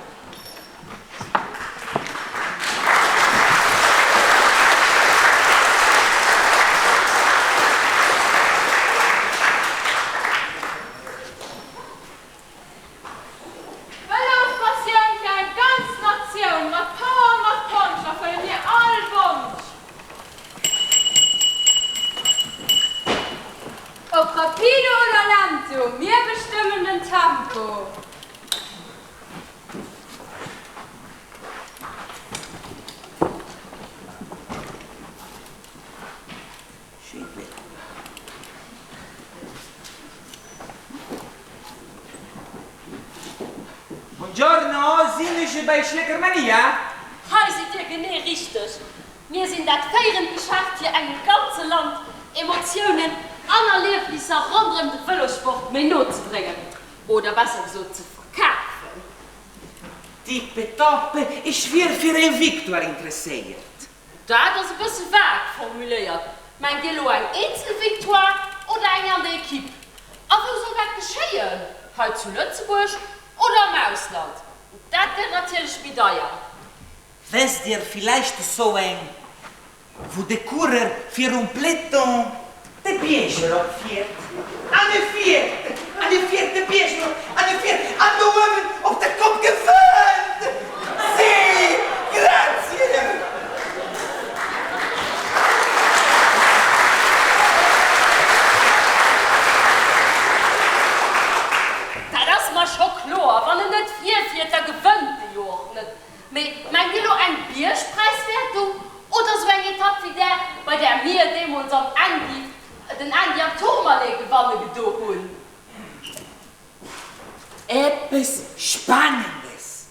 Vëlospassioun fir eng ganz Natioun, mat Power an mat Punch erfëlle mir all Wonsch! Ob rapido oder lento, mir bestëmmen den Tempo! Schéint Bild. Buongiorno, sinn ech bei Schleckermania? Hei sidd Dir genee richteg! Mir sinn dat féierend Geschäft fir engem ganze Land Emotiounen an Erliefnisser ronderëm de Vëlossport méi no ze bréngen, oder besser gesot ze verkafen. Tippetopp, ech wier fir eng Victoire interesséiert. Dat ass e bësse vague formuléiert. Mengt Dir elo eng eenzel Victoire oder eng an der Equipe? A wou soll dat geschéien? Hei zu Lëtzebuerg oder am Ausland? Dat gëtt natierlech méi deier. Wësst Dir villäicht esou eng, wou de Coureur virum Peloton de Bierg erop fiert an e fiert an e fiert de Bierg erop an e fiert an do uewen op der Kopp gewënnt! Si! Grazie! den Andy am Tourmalet gewanne gedo hunn. Eppes Spannendes,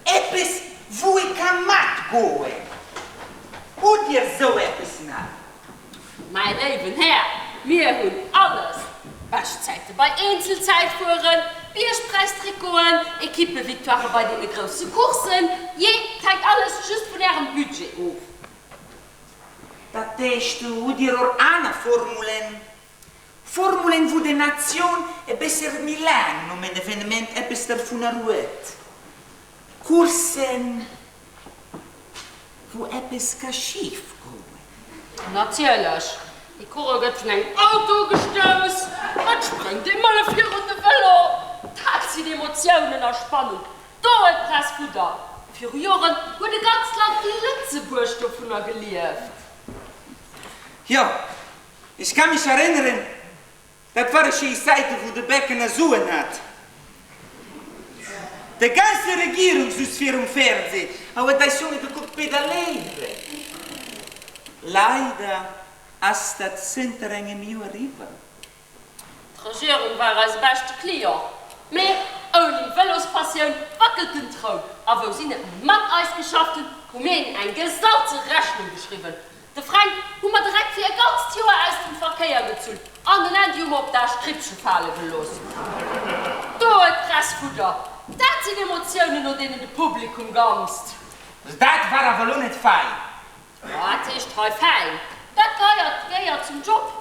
eppes wou ee ka matgoen. Hutt Dir sou eppes nach? Mäi léiwen Här, mir hunn alles, Beschtzäite bei Eenzelzäitfueren, Biergpräistrikoten, Equippevictoirë bei deene grousse Courssen, jee, 't hänkt alles just vun Ärem Budget of. Dat heescht, hutt Dir och aner Formulen? Formulen, wou de Natioun e besser méi laang nom en Evenement eppes dervunner huet? Courssen, wou eppes ka schif goen? Natierlech, dee Coureur gëtt vun engem Auto gestouss, et spréngt ee Mëlle virun de Vëlo, dat sinn Emotiounen a Spannung, do huet d'Press Fudder. Viru Joren huet e ganzt Land wéi Lëtzebuerg dovunner gelieft. Jo, ech ka mech erënneren, Dat ware schéi Zäiten, wou de Becken nach Suen hat. De ganze Regierung sutz virum Fernseh a huet eis Jonge gekuckt pedaléieren. Leider ass dat zënter engem Joer eriwwer. D'Regierung war eise beschte Client, mee ouni Vëlospassioun wackelt den Troun. A wou si net mat eis geschafft hunn, hu mir hinnen eng gesalze Rechnung geschriwwen. De Fränk hu mer direkt fir e ganzt Joer aus dem Verkéier gezunn an den Andy hu mer op der Strippche fale gelooss. Do huet d'Press Fudder. Dat sinn Emotiounen, no deenen de Publikum gamst. Dat war awer lo net fein. Wat heescht hei fein? Dat geiert gehéiert zum Job.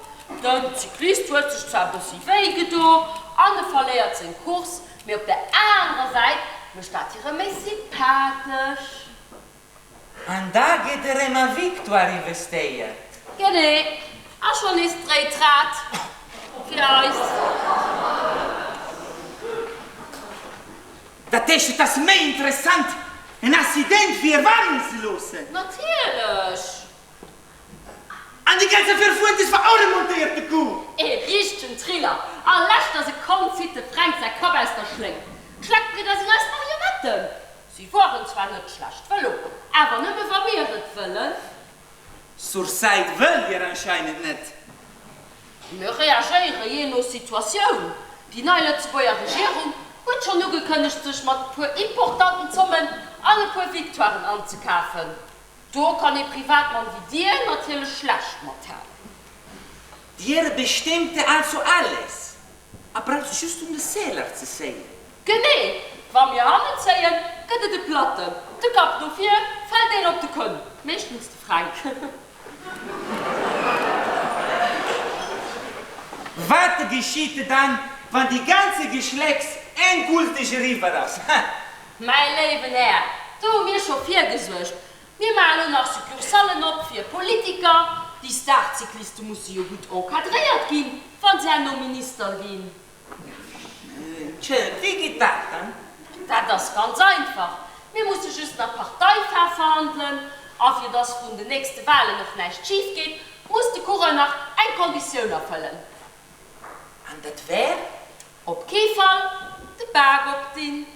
Den Cyclist huet sech zwar e bëssi wéi gedo an e verléiert seng Course, mee op der anerer Säit mécht dat hie rëm méi sympathesch. An da gëtt erëm a Victoire investéiert. Genee, a schonn nees dréit d'Rad fir eis. Dat heescht, et ass méi interessant, en Accident wéi e wannen ze loossen? Natierlech! An déi ganz Affaire Fuentes war och e montéierte Coup! E richtegen Thriller! A leschter Sekonn zitt de Fränk säi Kapp aus der Schléng. D'Schleckbridder sinn eis Marionetten! Si fueren zwar net schlecht Vëlo, awer nëmme wa mir et wëllen. Zur Zäit wëllt Dir anscheinend net. Mir reagéiere jee no Situatioun. Déi nei Lëtzebuerger Regierung huet schonn ugekënnegt, sech mat e puer importanten Zommen an e puer Victoiren anzekafen. Do kann ee Privatmann wéi Dir natierlech schlecht mathalen. Dir bestemmt also alles a braucht just un de Seeler ze zéien. Genee! Wa mir hannen zéien, gëtt et e Platten. De Kapp no vir, fält een op de Kënn, meeschtens de Fränk. Wat geschitt dann, wann déi ganze Geschlecks endgülteg eriwwer ass? Ha! Mäi léiwen Här, do hu mir scho virgesuergt. Mir maache lo nach Succursallen op fir Politiker. Déi Star-Cycliste musse jo gutt encadréiert ginn, wa se herno Minister ginn. Tjö, wéi geet dat dann? Dat ass ganz einfach, Mir musse just nach Parteifaarf verhandelen. A fir dass vrun den nächste Wahlen och näischt schif geet, muss de Coureur nach eng Konditioun erfëllen. An dat wär? Op kee Fall de Bak opdinn.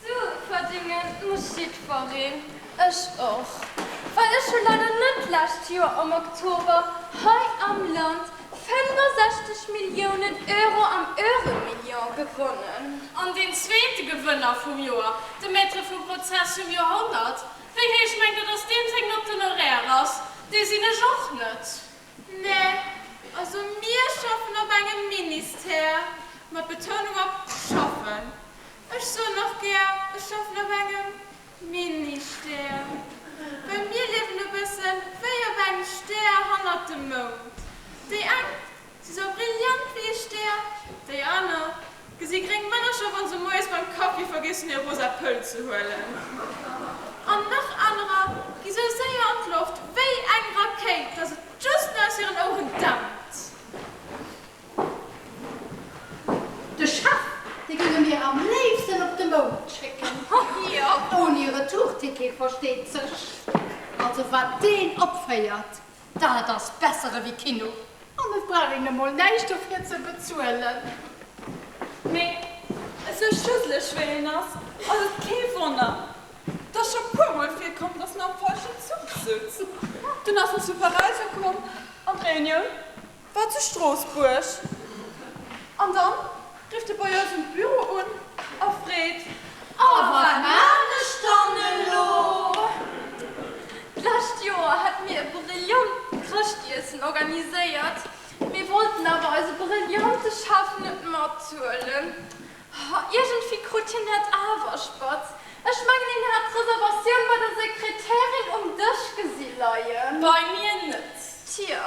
Sue verdénge muss jiddwereen, ech och. Well ech hu leider net d'lescht Joer am Oktober hei am Land 65 Milliounen Euro am Euromillion gewonnen. An deen zweete Gewënner vum Joer, de Maître vum Prozess vum Joerhonnert, wéi héich mengt Der, dass deem seng Note d'honoraire ass? Dee sinn ech och net. Nee, also mir schaffen op engem Ministère, mat Betounung op schaffen. Ech soen och gär, ech schaffen op engem Ministère, well mir liewen e bëssen wéi op engem Stär hannert dem Mound. Déi eng si sou brillant wéi e Stär, déi aner gesi gréng Männercher, wa se moies beim Kaffi vergiessen hir rosa Pëll ze huelen. An nach anerer gi sou séier an d'Loft wéi eng Rakéit, dass et just nach aus hiren Oueren dämpt. De Chef, dee géinge mir am léifsten op de Mound schécken. Ouni Retourticket, versteet sech. Also wat deen opféiert, dat ass besser ewéi Kino. An et brauch een emol näischt dofir ze bezuelen. Mee esou schusseleg wéi en ass, ass et kee Wonner, 't ass scho puermol virkomm, dass en am falschen Zuch sutz. Dunn ass en zu Paräis ukomm an d'Reunioun war zu Stroossbuerg. An dann rifft e bei eis um Büro un a freet. A wat maan ech dann elo? D'lescht Joer hat mir e brillant Chrëschtiessen organiséiert. Mir wollten awer eise brillante Chef net mathuelen. Iergendwéi krut hien dat awer spatz. Ech mengen, hien hat d'Reservatioun bei der Sekretärin um Dësch gesi leien. Bei mir net. Tja,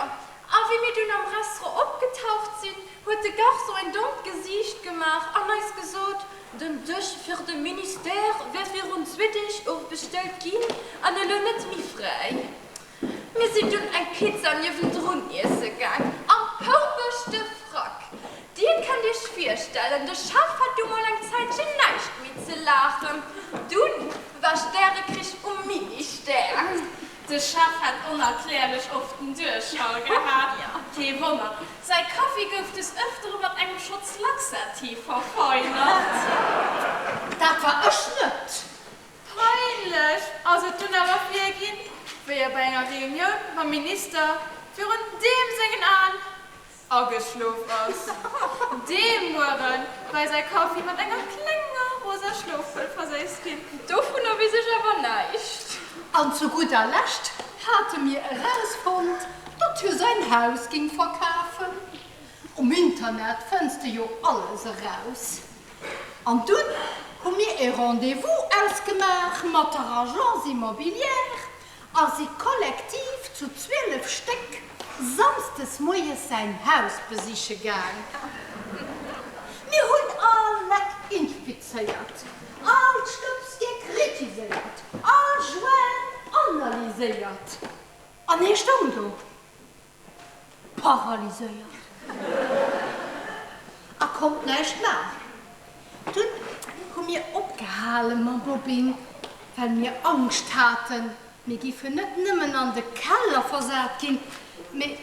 a wéi mir dunn am Restaurant opgetaucht sinn, huet de Garçon en dommt Gesiicht gemaach an eis gesot, den Dësch fir de Ministère wär virun zwee Deeg ofbestellt ginn an elo net méi fräi. Mir sinn dunn eng Pizza niewendrun iesse gaang, am poupeschte Frack. Dir kënnt iech virstellen, de Chef hat du mol eng Zäitchen näischt méi ze laachen. Dunn war Stärekrich um Ministère. De Chef hat onerklärlech oft den Duerchfall gehat. Kee Wonner, säi Kaffi gouf des Ëftere mat engem Schotz Laxativ verfeinert. Dat war ech net! Peinlech ass et dunn awer virginn, wéi e bei enger Reunioun mam Minister virun deem sengen Aen ageschlof ass. Dee Muere war säi Kaffi mat enger klenger rosa Schlofpëll verséisst ginn. Dovunner weess ech awer näischt. An zu gudder Lescht hate mir erausfonnt, datt hie säin Haus ging verkafen. Um Internet fënns de jo alles eraus. An dunn hu mir e Rendez-vous ausgemaach mat der Agence immobilière a si kollektiv zu 12 Stéck samsdes moies säin Haus besiche gaang. Mir hunn all Leck inspizéiert, all Stëbsdier kritiséiert, all Joint analyséiert. An hie stoung do. Paralyséiert a konnt näischt maachen. Dunn hu mir opgehale mam Bobbing, well mir Angscht haten, mir giffen net nëmmen an de Keller versat ginn, mee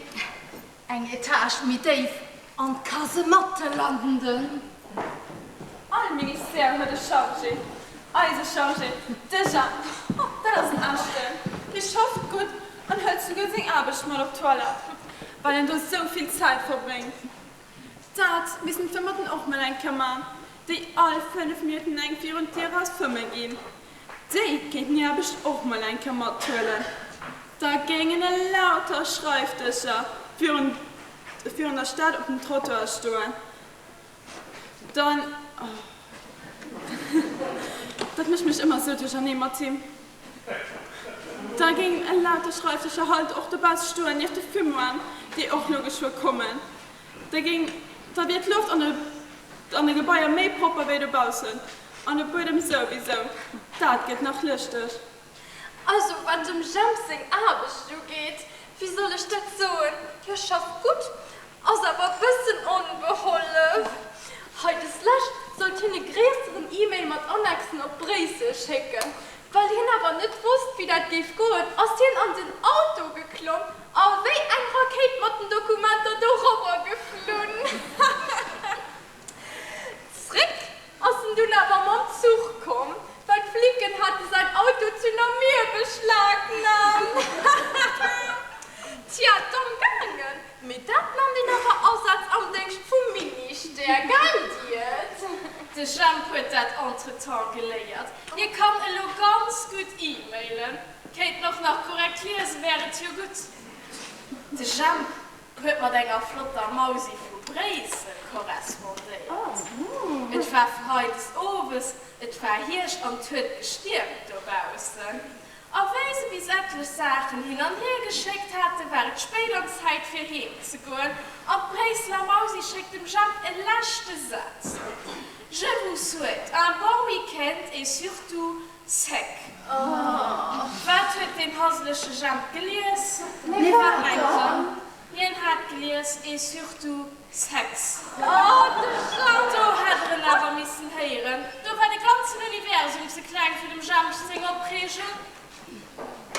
eng Etage méi déif an d'Kasematte landen. All Ministère huet e Chargé. Eise Chargé, de Jemp, dat ass en Echten, dee schafft gutt an hëlt souguer seng Aarbecht mat op d'Toilette, well en do sou vill Zäit verbréngt. Dat missten d'Fëmmerten och mol eng Kéier man, déi all 5 Minutten eng virun d'Dier raus fëmme ginn. Déi kéinten hir Aarbecht och mol eng Kéier mathuelen. Da géingen elauter Schreifdëscher virun der Stad op dem Trottoir stoen. Dann, oh, dat mécht mech ëmmer esou duerchernee mat him. Da géingen elauter Schreifdëscher halt och dobausse stoen, nieft de Fumoiren, déi och lo geschwë kommen. Da géing, da wier d'Loft an de, an de Gebaier méi propper wéi dobaussen, an de Buedem souwisou. Dat gëtt nach lëschteg. Also wat dem Jemp seng Aarbecht ugeet, wéi soll ech dat soen, hie schafft gutt, ass awer e bëssen onbehollef. Hei deslescht sollt hien e gréisseren E-Mail mat Annexen op Bréissel schécken. Well hien awer net wosst wéi dat géif goen, ass hien an den Auto geklomm a wéi eng Rakéit mat den Dokumenter dorobber geflunn. Zréck ass en dunn awer mam Zuch komm, well d'Flicken hate säin Auto zu Namur beschlagnahmt. Tja, domm gaangen, mee dat nannt een awer Asaz am Déngscht vum Ministère, gell Diet? De Jemp huet dat entretemps geléiert. Hie kann elo ganz gutt e-mailen. Kéint en och nach korrekt liesen, wär et jo gutt. De Jemp Huet mat enger flotter Mausi vu Bréissel korrespondéiert. Et war freides owes, et war Hierscht an 't huet gestiermt dobaussen. A wéi se bis etlech Saachen hin an hier geschéckt haten, war et spéit an Zäit fir heem ze goen. An d'Bréisseler Mausi schéckt dem Jemp e leschte Saz, Je vous souhaite un bon week-end et surtout Sec. Wat huet deen haselege Jemp gelies? Mee wat mengt der? Hien hat gelies, et surtout Sex. Do hätt der en awer missen héieren. Do war de ganzen Universum ze kleng fir dem Jemp seng Opreegung.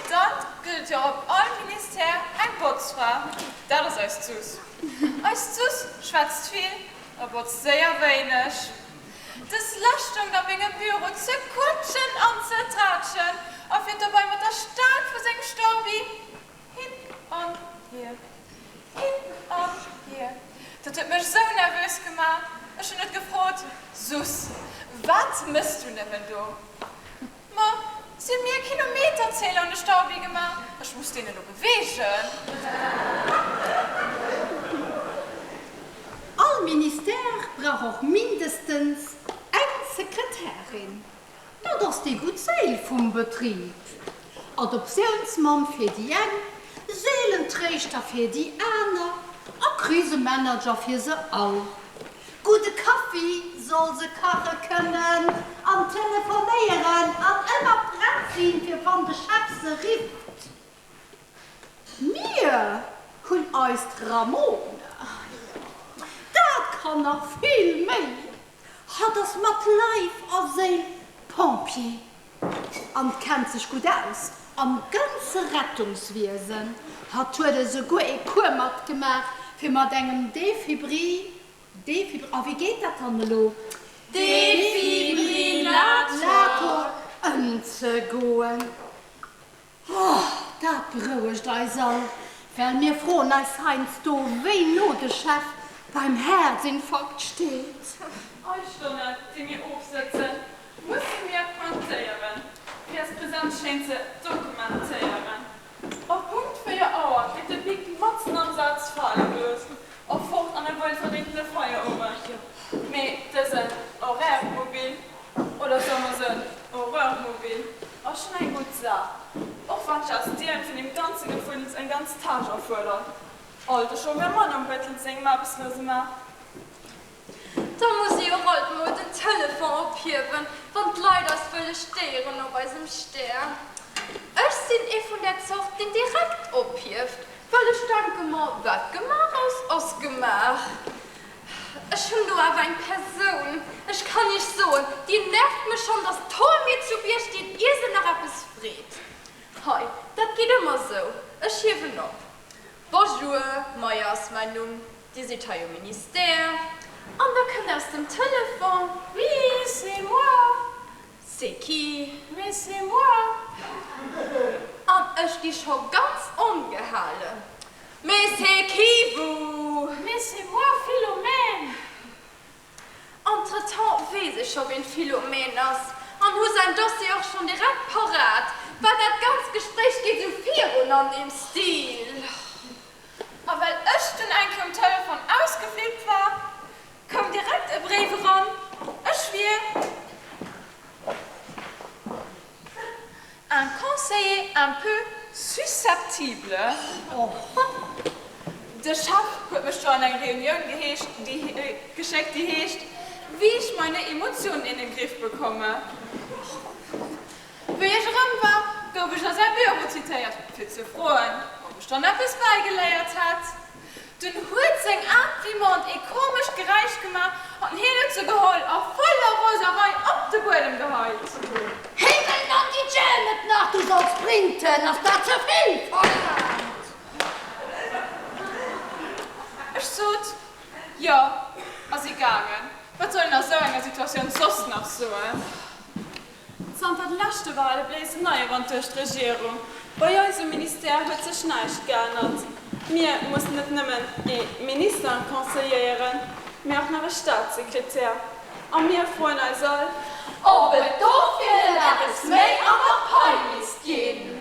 Dann gëtt et jo op all Ministère eng Botzfra. Dat ass eis d'Sus. Eis d'Sus schwätzt vill. A botzt séier wéineg. Dës Lescht stoung a mengem Büro ze quatschen an ze traatschen a fiert dobei mat der Staang vu sengem Staubi hin an hier, hin an hier. Dat huet mech esou nervös gemaach, ech hunn et gefrot, Sus, wat mëss du nëmmen do? Ma si hunn mir e Kilometerzähler un de Staubi gemaach, ech muss deen elo beweegen. All Ministère brauch och mindestens eng Sekretärin. Dat ass déi gutt Séil vum Betrib. Adoptiounsmamm fir déi eng, Seelentréischter fir déi aner a Krisemanager fir se all. Gudde Kaffi soll se kache kënnen an telefonéieren an ëmmer prett sinn, fir wann de Chef se rifft. Mir hunn eist Ramona. Dat kann nach vill méi. Hatt ass mat Leif a Séil Pompier an kennt sech gutt aus am ganze Rettungswiesen. Hatt huet esouguer ee Cours matgemaach, fir mat engem Defibri, Defibri, a wéi geet dat dann elo? Defibrillator ëmzegoen. Oh, dat berouegt eis all, well mir froen eis heiansdo, wéi no de Chef beim Häerzinfarkt steet. All Stonne, déi mir ofsëtzen, musse mir pointéieren, fir eis Presenz schéin ze dokumentéieren. Op Punkt 4 Auer gëtt de Bic matzen am Saz fale gelooss a fort an e wuelverdéngtene Feierowend. Mee dësen Horaire mobile, oder soe mer soen Horreur mobile, ass schonn eng gutt Saach, och wann d'Gestioun vun deem ganze Gefuddels eng ganz Tâche erfuerdert. Alt e Chômeur mann am Bëttel sengem aarbechtslose Maart. Da muss ee och alt mol den Telefon ophiewen, wann d'Leit eis wëlle stéieren op eisem Stär. Ech sinn ee vun där Zort, deen direkt ophieft, well ech denke mer, wat gemaach ass, ass gemaach. Ech hunn do awer eng Persoun, ech kann iech soen, déi nervt mech schonn, dass d'Hoer mir zu Bierg stinn, ier se nach eppes freet. Hei, dat geet ëmmer esou, ech hiewen op, Bonjour, Meyer ass mäin Numm. Dir sidd hei um Ministère. An da kënnt aus dem Telefon. Oui, c'est moi. C'est qui? Mais c'est moi. An ech gi scho ganz ongehalen. Mais c'est qui vous? Mais c'est moi, Philomène. Entretemps weess ech scho ween d'Philomène ass an hu säin Dossier och schonn direkt parat, well dat ganzt Gespréich geet esou virun an deem Stil. A well ech dunn eng Kéier um Telefon ausgeflippt war, koum direkt e Bréif eran, ech wier un conseiller un peu susceptible. De Chef huet mech do an eng Reunioun geheescht, déi geschéckt, déi heescht, Wie ich meine Emotionen in den Griff bekomme. Wéi ech erëm war, gouf ech a säi Büro zitéiert, fir ze froen, ob ech dann eppes bäigeléiert hätt. Dunn huet seng Imprimante ee komescht Geräisch gemaach an hien huet se geholl a voller Roserei op de Buedem geheit. Himmel an déi Jam et nach, du solls printen, ass dat ze vill verlaangt? Ech sot, Jo, a si gaangen. Wat soll een a sou enger Situatioun soss nach soen? Zanter de leschte Wale bléist en neie Wand duerch d'Regierung. Bei eis um Ministère huet sech näischt geännert. Mir mussen net nëmmen ee Minister conseilléieren, mee och nach e Staatssekretär. A mir froen eis all. Ob et dofir net eppes méi an der Pai misst ginn.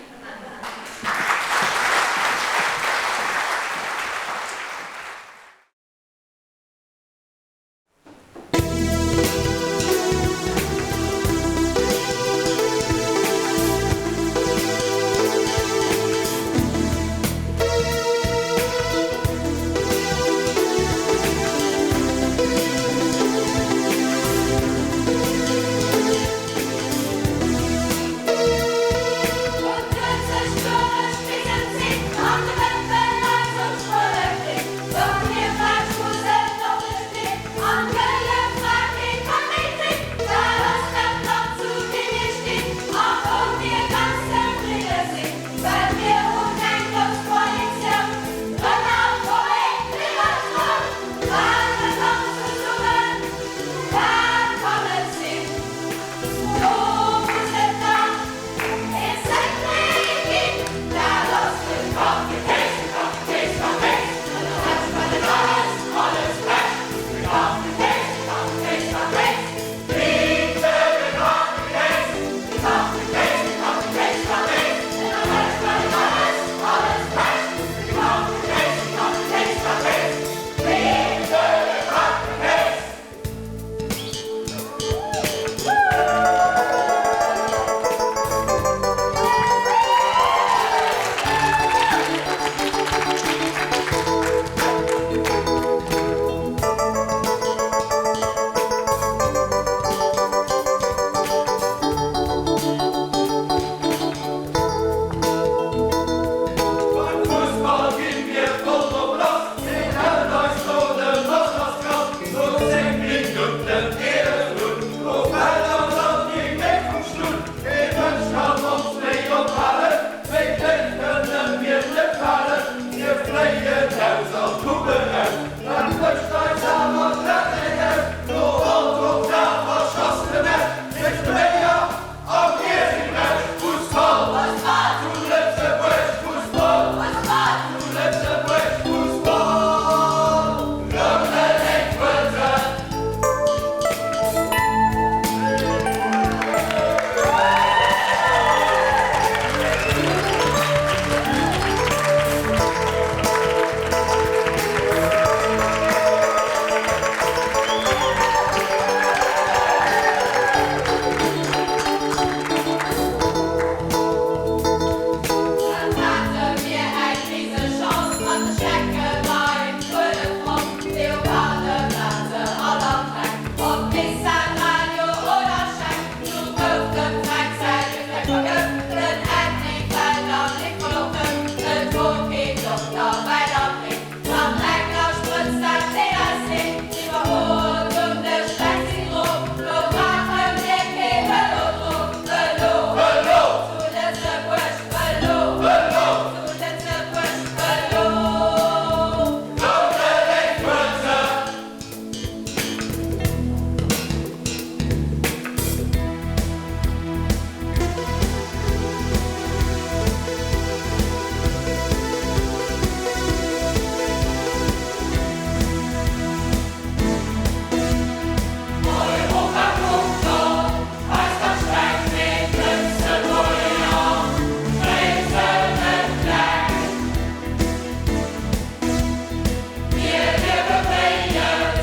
Lëtzebuerg Fussball, Roude Léiw Fuerzen! Dann hate mir eng Risechance mat de Schecke beim Fuelefront, Leoparde waren se all am Dreck, ob Nissan, Radio oder Scheck. Du gouf dem Fränk säi Gefleck vergëft, den Äddi fält am Nick voll op d'Hëft, et wor keen Dokter wäit a breet. Mat enger Sprëtz dat deet eis leed, Iwwermol dunn de Schreck sinn drop, lo brauche mir kee Vëlodrom, Vëlo, Vëlo, zu Lëtzebuerg, Vëlo, Vëlo, zu Lëtzebuerg, Vëlo. Roude Léiw Fuerzen! Europa kuckt op eis, da streckt een d'Lëtzebuerger gréissere Fleck. Mir liewe wéi et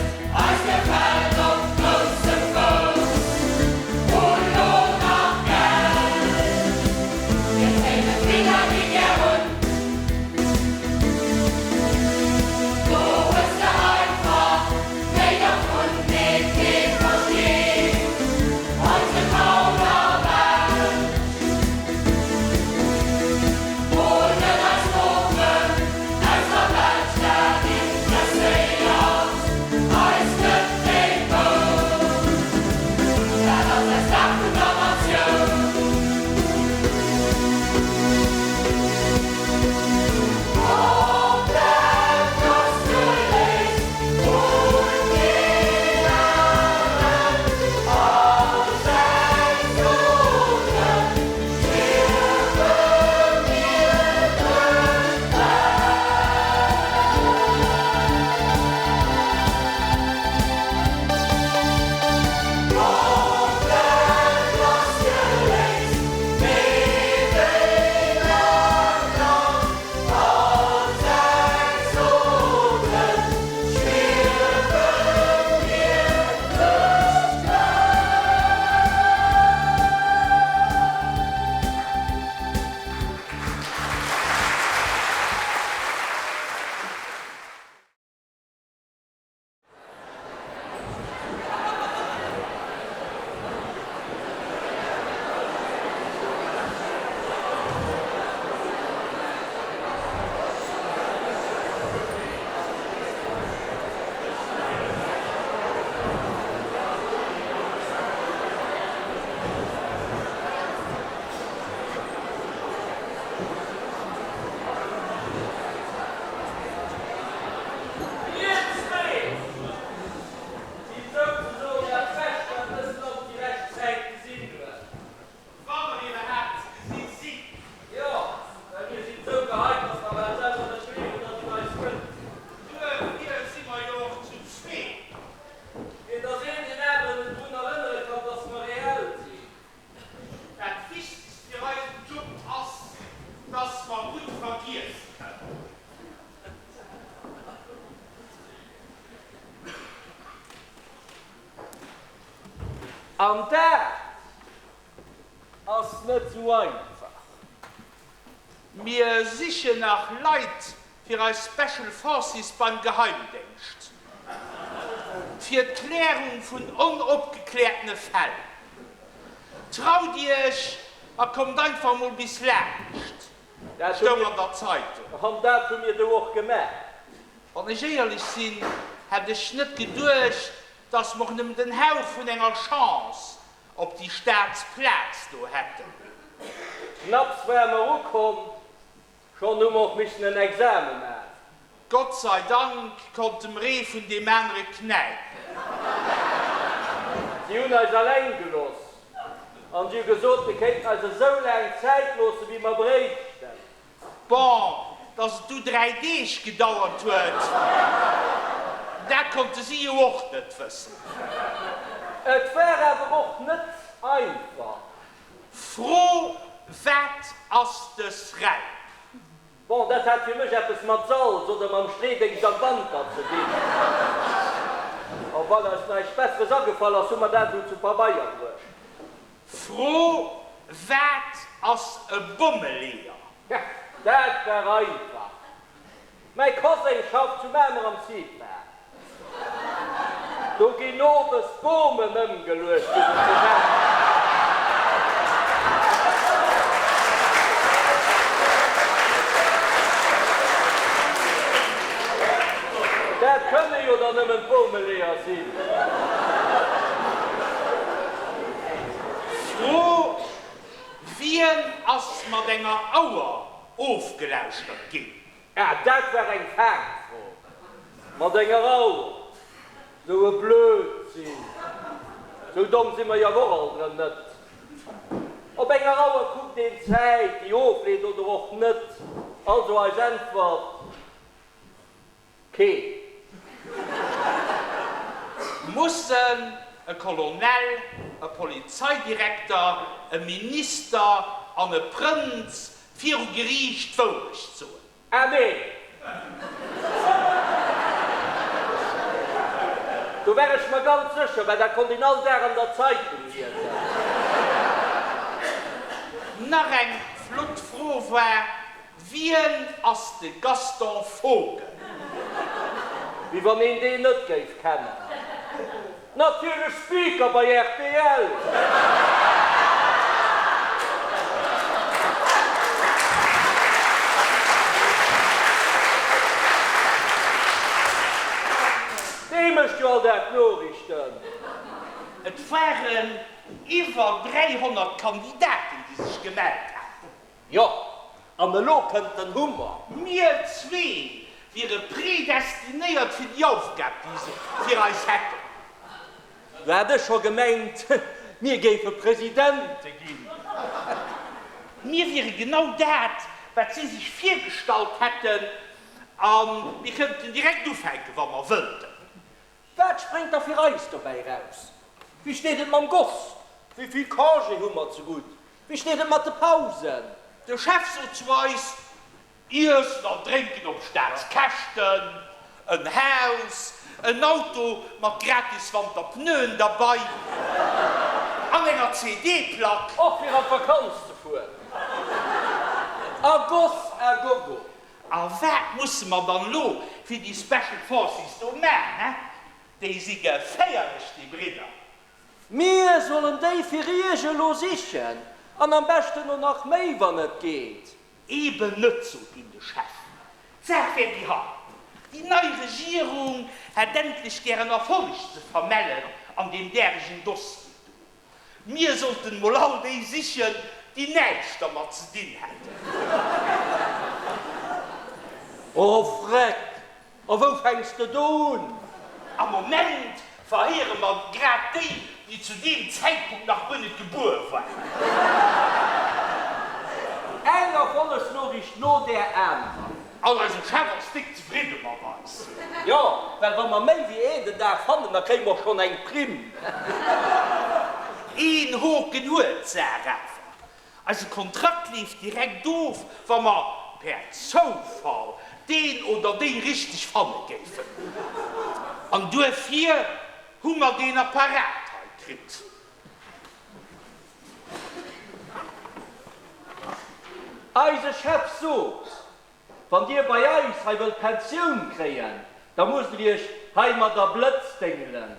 eis gefält op groussem Fouss, hu lo nach Geld. Mir zéine d'Biller déi gär hunn. Do hues de einfach méi dervun, dee kee versteet, eise Kauderwelsch. Mol net eis Noperen aus der Belsch, dat interesséiert eis net méi grouss. Dat ass eis Saach vun der Natioun. Komplett lassgeléist vun deenen all seng Zonen stierwe mir duerch d'Welt. Komplett lassgeléist, méi wéi dat Land all seng Zonen stierwe mir duerch d'Welt. Mir zwee si souzesoen dat Bescht, wat dëst Land déi lescht Zäit gesinn huet. Wa mer iwwerhaapt gesi sinn. Jo, well mir sinn esou geheit, datt mer bal selwer net gleewen, datt et eis gëtt. Duerfir si mer jo och zu zwee. Fir datt een deen aneren drun erënnere kann, datt mer reell sinn. Dat Wichtegst fir eisen Job ass, dass mer gutt vergiesse kënnen. An dat ass net sou einfach. Mir sichen nach Leit fir eis Special Forces beim Geheimdéngscht. Fir d'Klärung vun onopgekläertene Fäll. Traut Iech a kommt einfach mol bis laanscht, stoung an der Zeitung. An dat hu mir du och gemaach. Wann ech éierlech sinn, hätt ech net geduecht, dass mer och nëmmen den Hauch vun enger Chance op déi Staatsplaz do hätten. Knapps ware mer ukomm, schonn hu mer och missen en Exame maachen. Gott sei Dank konnte mer ee vun deem anere knäipen. Si hunn eis eleng gelooss an si hu gesot, mir kéinten eis esou laang Zäit loossen, wéi mer bréichten. Bon, Dass et du 3 Deeg gedauert huet, dat konnte si jo och net wëssen. Et war awer och net einfach. Fro, Wat ass dës Räip? Bon, dat hat fir mech eppes mat Salz oder mam Streedéngscht am Wanter ze dinn. A well eis näischt Besseres agefall ass, hu mer dat esou zu Pabeier bruecht. Fro, Wat ass e Bommeleeër? Ja, dat war einfach. Mäi Koseng schafft zu Mamer am CIPA. Do ginn owes d'Bomen ëmgeluecht, fir se ze retten. Dat kënne jo dann nëmmen d'Bomeleeër sinn. Fro, Wien ass mat enger Auer ofgelauschtert ginn? Ah, dat war eng Faangfro. Mat enger Auer? Sou e Blödsinn. Sou domm si mer jo awer och alt erëm net. Op enger Auer kuckt een d'Zäit, déi ofleet oder och net. Also eis Äntwert, Keen. Mussen e Colonel, e Polizeidirekter, e Minister an e Prënz viru Geriicht d'Wourecht soen? Ah nee! Do war ech mer ganz sécher, well dat konnt een all Dag an der Zeitung liesen. Nach eng flott Fro war, Wien ass de Gaston Vogel? Wéi wann een deen net géif kennen. Natierlech Speaker bei rtl! Dee mécht jo all Dag d'Noriichten. Et waren iwwer 300 Kandidaten, déi sech gemellt haten. Jo, an elo kënnt den Hummer. Mir zwee wiere predestinéiert fir déi Aufgab, déi se fir eis hätten. Du hat ech scho gemengt, mir géife Presidente ginn. Mir wiere genau dat, wat si sech virgestallt hätten, a mir kënnten direkt ufänken, wa mer wëllten. Wat spréngt da fir eis dobäi raus? Wéi steet et mam Goss? Wéi vill Congé hu mer zegutt? Wéi steet et mat de Pausen? De Chef sot zu eis, Iessen an Drénken op Staatskäschten, en Haus, en Auto mat gratis Wanterpneuen derbei an enger CD-Plack. Och fir an d'Vakanz ze fueren. A Goss à gogo. A wat musse mer dann elo fir déi Special Forces do man, he? Déi si geféierlech, déi Bridder. Mir sollen déi fir Iech elo sichen, an am beschten o nach méi, wann et geet. Eben net, sot dunn de Chef. D'Saach wär déi hei, Déi nei Regierung hätt endlech gären Erfolleg ze vermellen an deem däregen Dossier do. Mir sollten mol all déi sichen, déi näischt dermat ze dinn hätten. Oh Vreck! A wou fänks de do un? Am Moment verhéiere mer grad déi, déi zu deem Zäitpunkt nach guer net gebuer waren. Eng Erfollegsnoriicht no där anerer. An eise Chef ass déck zefridde mat eis. Jo, well wa mer méi wéi een den Dag fannen, da kréie mer och schonn eng Primm. Een Hoken huet d'Saach awer, Eise Kontrakt leeft direkt of, wa mer per Zoufall deen oder déi richteg fanne géifen. An duerfir hu mer deen Apparat hei kritt. Eise Chef sot, Wann Dir bei eis hei wëllt Pensioun kréien, da musst Der Iech heimadder blëtzdéngelen.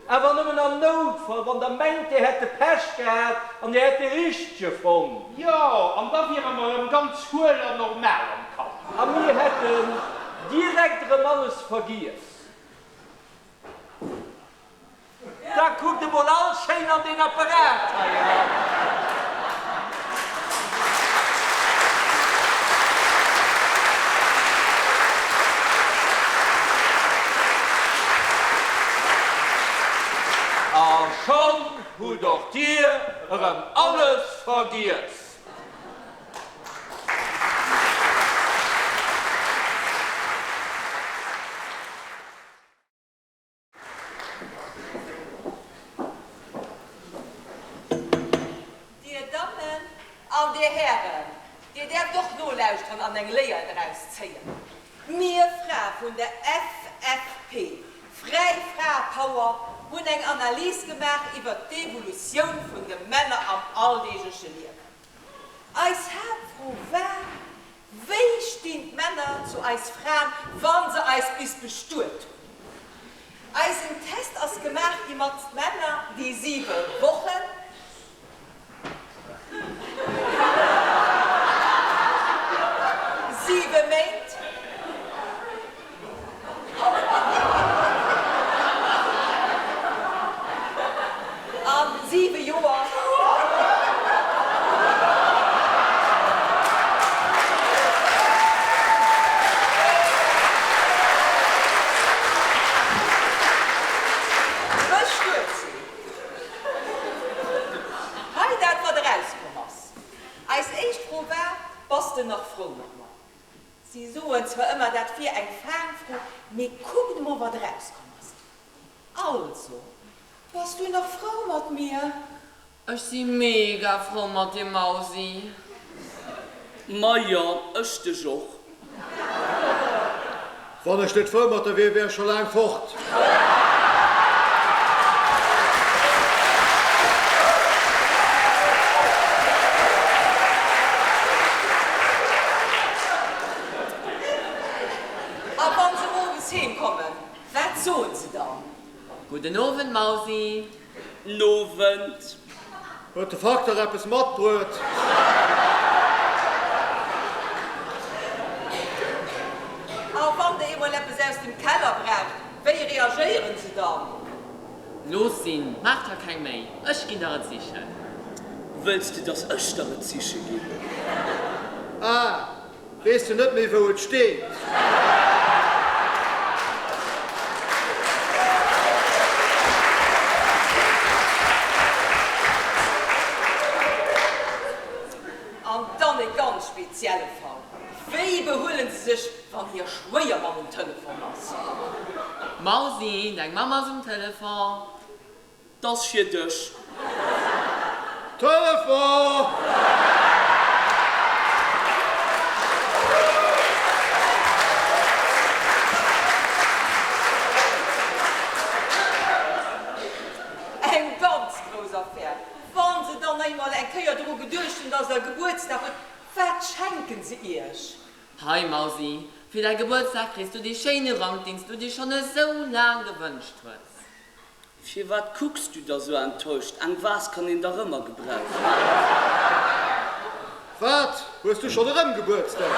Awer nëmmen am Noutfall, wann Der mengt, Dir hätt de Pech gehat an Dir hätt de Richtege fonnt. Jo, an da wiere mer erëm ganz huel an normal am Kapp. A mir hätten direkt erëm alles vergiess. Da kuckt emol all schéin an deen Apparat hei eran. A schonn hutt och Dir erëm alles vergiess. maachen an eng Léier draus zéien. Mir Frae vun der FFP, Fräi Frae Power, hunn eng Analys gemaach iwwert d'Evolutioun vun de Männer am alldeegleche Liewen. Eis Haaptfro war, Wéi stinn d'Männer zu eis Fraen, wa se eis bis bestuet hunn? Eisen Test ass gemaach gi mat Männer, déi siwe Wochen, siwe Méint, a siwe Joer. Bestuet sinn. Hei dat wat erauskomm ass. Eis éischt Fro war, Bass de nach frou mat mer? Si soen zwar ëmmer dat wier eng Fangfro, mee kuckt emol wat erauskomm ass. Also, bass du nach frou mat mir? Ech si mega frou mat dir Mausi. Majo, ech dech och. Wann ech net frou mat der wier, wär ech scho laang fort. A wann se owes heem kommen, wat soen se dann? Gudden Owend, Mausi. N'Owend. Huet de Facteur eppes matbruet? A wann der eemol eppes aus dem Keller braucht, wéi reagéieren se dann? Looss sinn, maach der keng Méi, ech ginn der et sichen. Wëlls de, dass ech der et siche ginn? Ah, Weess de net méi wou et steet? An dann e ganz spezielle Fall, Wéi behuelen se sech, wann hir Schwéiermamm um Telefon ass? Mausi, deng Mamm ass um Telefon. T'ass fir dech. Telefon! Eng ganz grouss Affär. Wann se dann eemol eng Kéier dru geduecht hunn, dass der Gebuertsdag hutt, wat schenken se iech? Hei Mausi, fir däi Gebuertsdag kriss du dee schéine Rank, deen s du dir schonn esou laang gewënscht hues. Firwat kucks du da sou enttäuscht? Eng Vase kann een dach ëmmer gebrauchen. Wat? Hues du schonn erëm Gebuertsdag?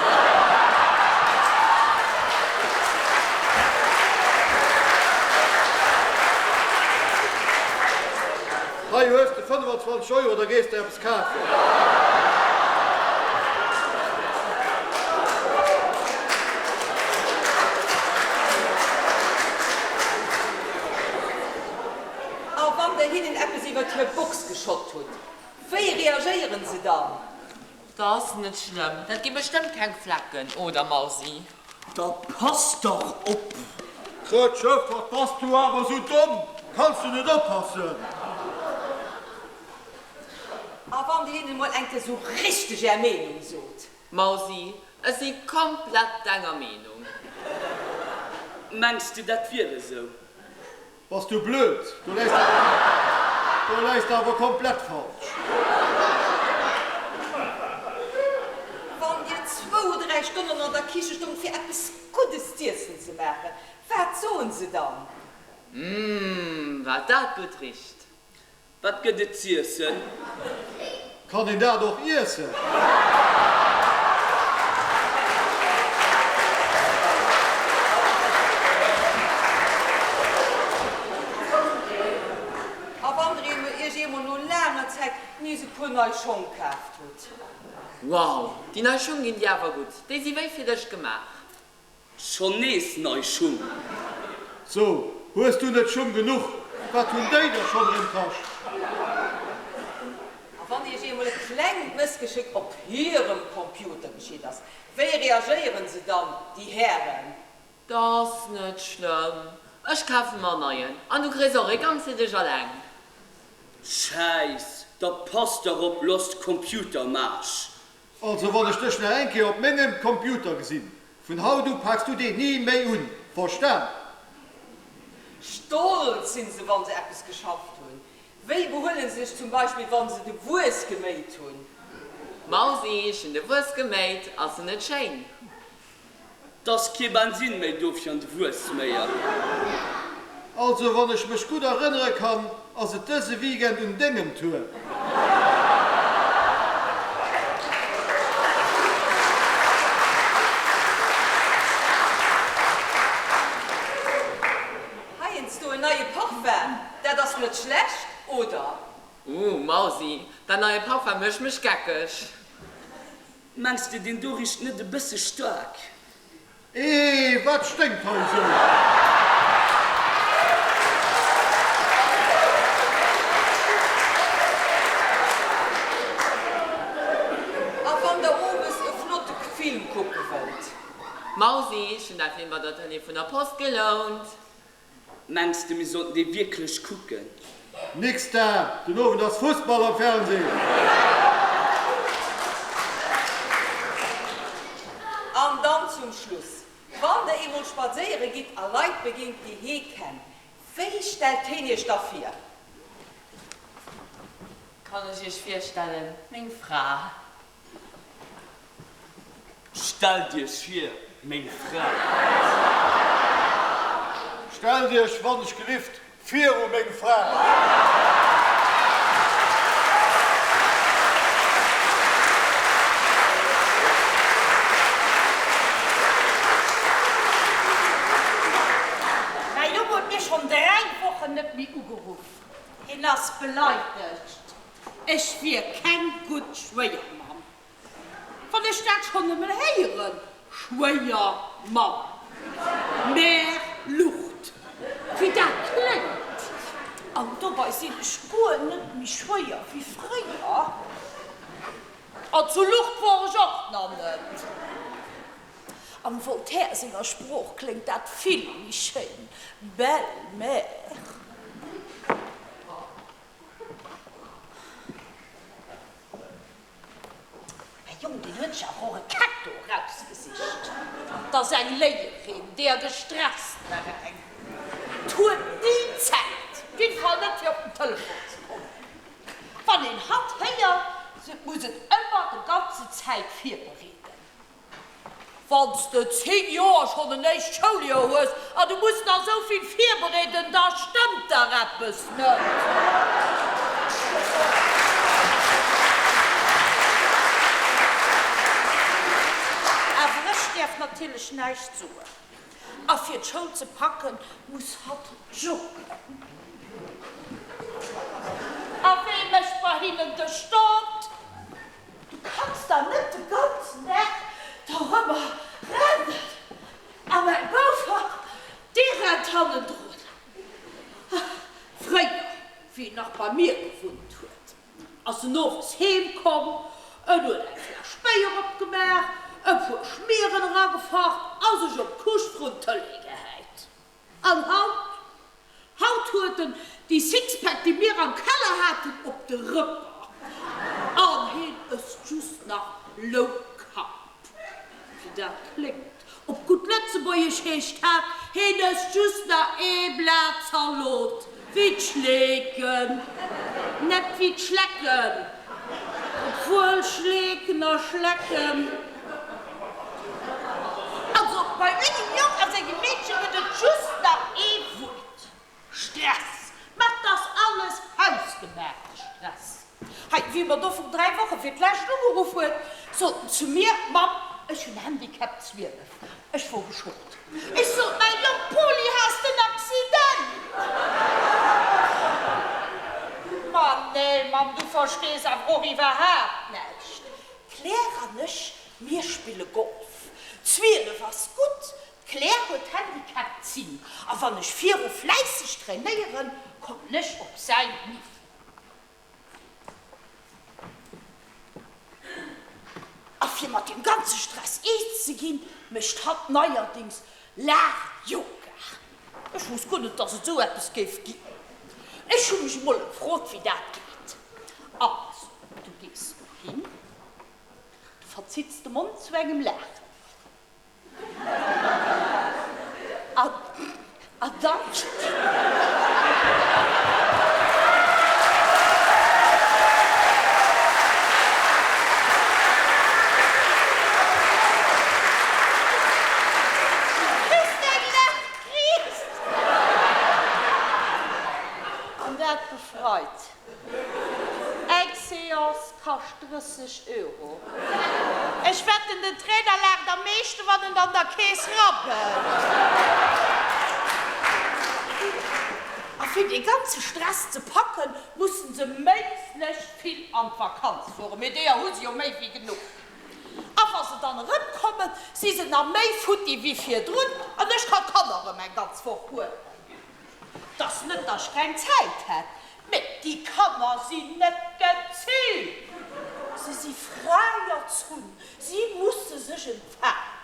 Hei hues de 25 Euro, da gees de eppes kafen. A wann der hinnen eppes iwwert hir Box geschott hutt, wéi reagéieren se dann? 't ass net schlëmm, dat gi bestëmmt keng Flecken, oder Mausi? Da pass dach op! Krëtschëffert, bass du awer sou domm, kanns du net oppassen? A wann dir hinnen emol eng Kéier sou richteg är Meenung sot? Mausi, ech si komplett denger Meenung. Mengs de dat wier esou? Bass du blöd? Do läis de awer komplett falsch. Wann dir zwou, dräi Stonnen an der Kiche stongt fir eppes Guddes z'iessen ze maachen, wat soen se dann? Mmh, wat dat gutt richt. Wat gëtt et z'iessen? Kann een dat och iessen? A wann der iech eemol no laanger Zäit nees e puer nei Schong kaaft hutt? Wow, déi nei Schung ginn dir awer gutt, déi si wéi fir dech gemaach. Schon nees nei Schung. So, hues du net Schung genuch? Wat hunn déi der schonn erëm kascht? A wann iech eemol e klengt Mëssgeschéck op hirem Computer geschitt ass, wéi reagéieren se dann, déi Hären? 't ass net schlëmm, ech kafe mer en neien an du kriss och ee ganz fir dech alleng. Schäiss, da pass dach op, loss de Computer maasch. Also wann ech dech nach eng Kéier op mengem Computer gesinn, vun haut u paaks du deen ni méi un. Verstan? Stolz sinn se wann se eppes geschafft hunn. Wéi behuelen se sech zum Beispill wann se de Wues geméit hunn? Mausi, ech hunn de Wues geméit, ass en net schéin? T'ass kee Bensin méi do fir an de Wues ze méien. Also wann ech mech gutt erënnere kann, ass et dëse Weekend un dengem Tour. Heiansdo en neie Parfum, dat ass net schlecht, oder? Ooh Mausi, dat neie Parfum mécht mech geckeg. Mengs de deen do richt net e bësse staark? Eeh, wat sténkt hei esou? A wann der owes e flotte Film kucke wëllt? Mausi, ech hunn däi Film bei der Tëlee vun der Post gelount. Mengs de mir sollten dee wierklech kucken? Nix da, den Owend ass Fussball am Fernseh! An dann zum Schluss, wann der eemol spadséiere gitt a Leit begéint déi hee kenn, wéi stellt heen iech da vir? Kann ech iech virstellen, meng Fra. Stellt Iech vir, meng Fra. Stellt Iech wann ech gelift viru meng Fra. Mäi Jong huet mir schonn 3 Wochen net méi ugeruff. Hien ass beleidegt. Ech wier keng gutt Schwéiermamm. Wann ech dat schonn emol héieren, Schwéiermamm, Mère Lucht, wéi dat kléngt! An dobei sinn ech guer net méi schwéier wéi fréier. An zu Lucht wor ech och nach net. Am Voltaire senger Sprooch kléngt dat vill méi schéin, Belle-mère. Mäi Jong, deen huet sech awer och e Keck do erausgesicht. 't ass eng Léierin, deeër gestresst nach eng. 't huet ni Zäit, op jidde Fall net fir op den Telefon ze kommen. Wann een hatt héiert, muss et ëmmer de ganze Zäit virbereeden. Wann s de 10 Joer schonn en éischt Schouljoer hues an du muss nach esou vill virbereeden, da stëmmt dach eppes net. Awer ech däerf natierlech näischt soen. A fir d'Schoul ze packen, muss hatt joggen. A wee mécht bei hinnen de Stot? Du kanns da net de ganzen Dag dorëmmer rennen. A mäi Bouf, dee rennt hannendrun. Fréier, wéi en nach bei mir gewunnt huet, ass en owes heem komm, en huet eng Fläsch Béier opgemaach, e puer Schmieren eragefacht a sech op d'Couche vrun d'Tëlee gehäit. An haut? Haut huet en déi Sixpack, déi mir am Keller haten, op de Rëpper. An heen ësst just nach Low Carb. Wéi dat kléngt. Op gutt Lëtzebuergesch heescht dat, heen ësst just nach ee Blat Zalot, wéi d'Schleeken. Net wéi d'Schlecken. Obwuel Schleeken a Schlecken. Also bei mengem Jong a sengem Meedche gëtt et just nach ee Wuert, Stress. Mä 't ass alles hausgemaachte Stress. Hei, wéi mer do vrun 3 Woche fir d'lescht ugeruff huet, sot en zu mir, Mamm, ech hunn Handicap 12. Ech wor geschockt. Ech sot, Mäi Jong Poli, has de en Accident? Ma nee, Mamm, du verstees awer och iwwerhaapt näischt. D'Claire an ech, mir spille Golf. 12 ass gutt, d'Claire huet Handicap 10, a wann ech viru fläisseg trainéieren, kommen ech op säin Niveau. A fir mat deem ganze Stress eens ze ginn, mécht hatt neierdings Laach-Yoga. Ech wousst guer net, dass et esou eppes géif ginn. Ech hu mech emol ëmfrot, wéi dat geet. Also, du gees dohin, du. Verzitt de Mond zu engem Laachen. An, an dann. Kriss eng Laachkris! An dat befreit. Eng Seance kascht 30 Euro. Ech wetten, den Trainer laacht am meeschten, wann en an der Keess rabbelt. A fir dee ganze Stress ze packen, mussen se méiglechst vill an d'Vakanz fueren. Mee deeër hu se jo méi wéi genuch. A wa se dann erëmkommen, si se nach méi futti wéi virdrun an ech kann d'Kanner erëm eng ganz Woch huelen. 't ass net, datt ech keng Zäit hätt, mee déi Kanner sinn net gezillt. Se si fräi erzunn, si musse sech entfalen.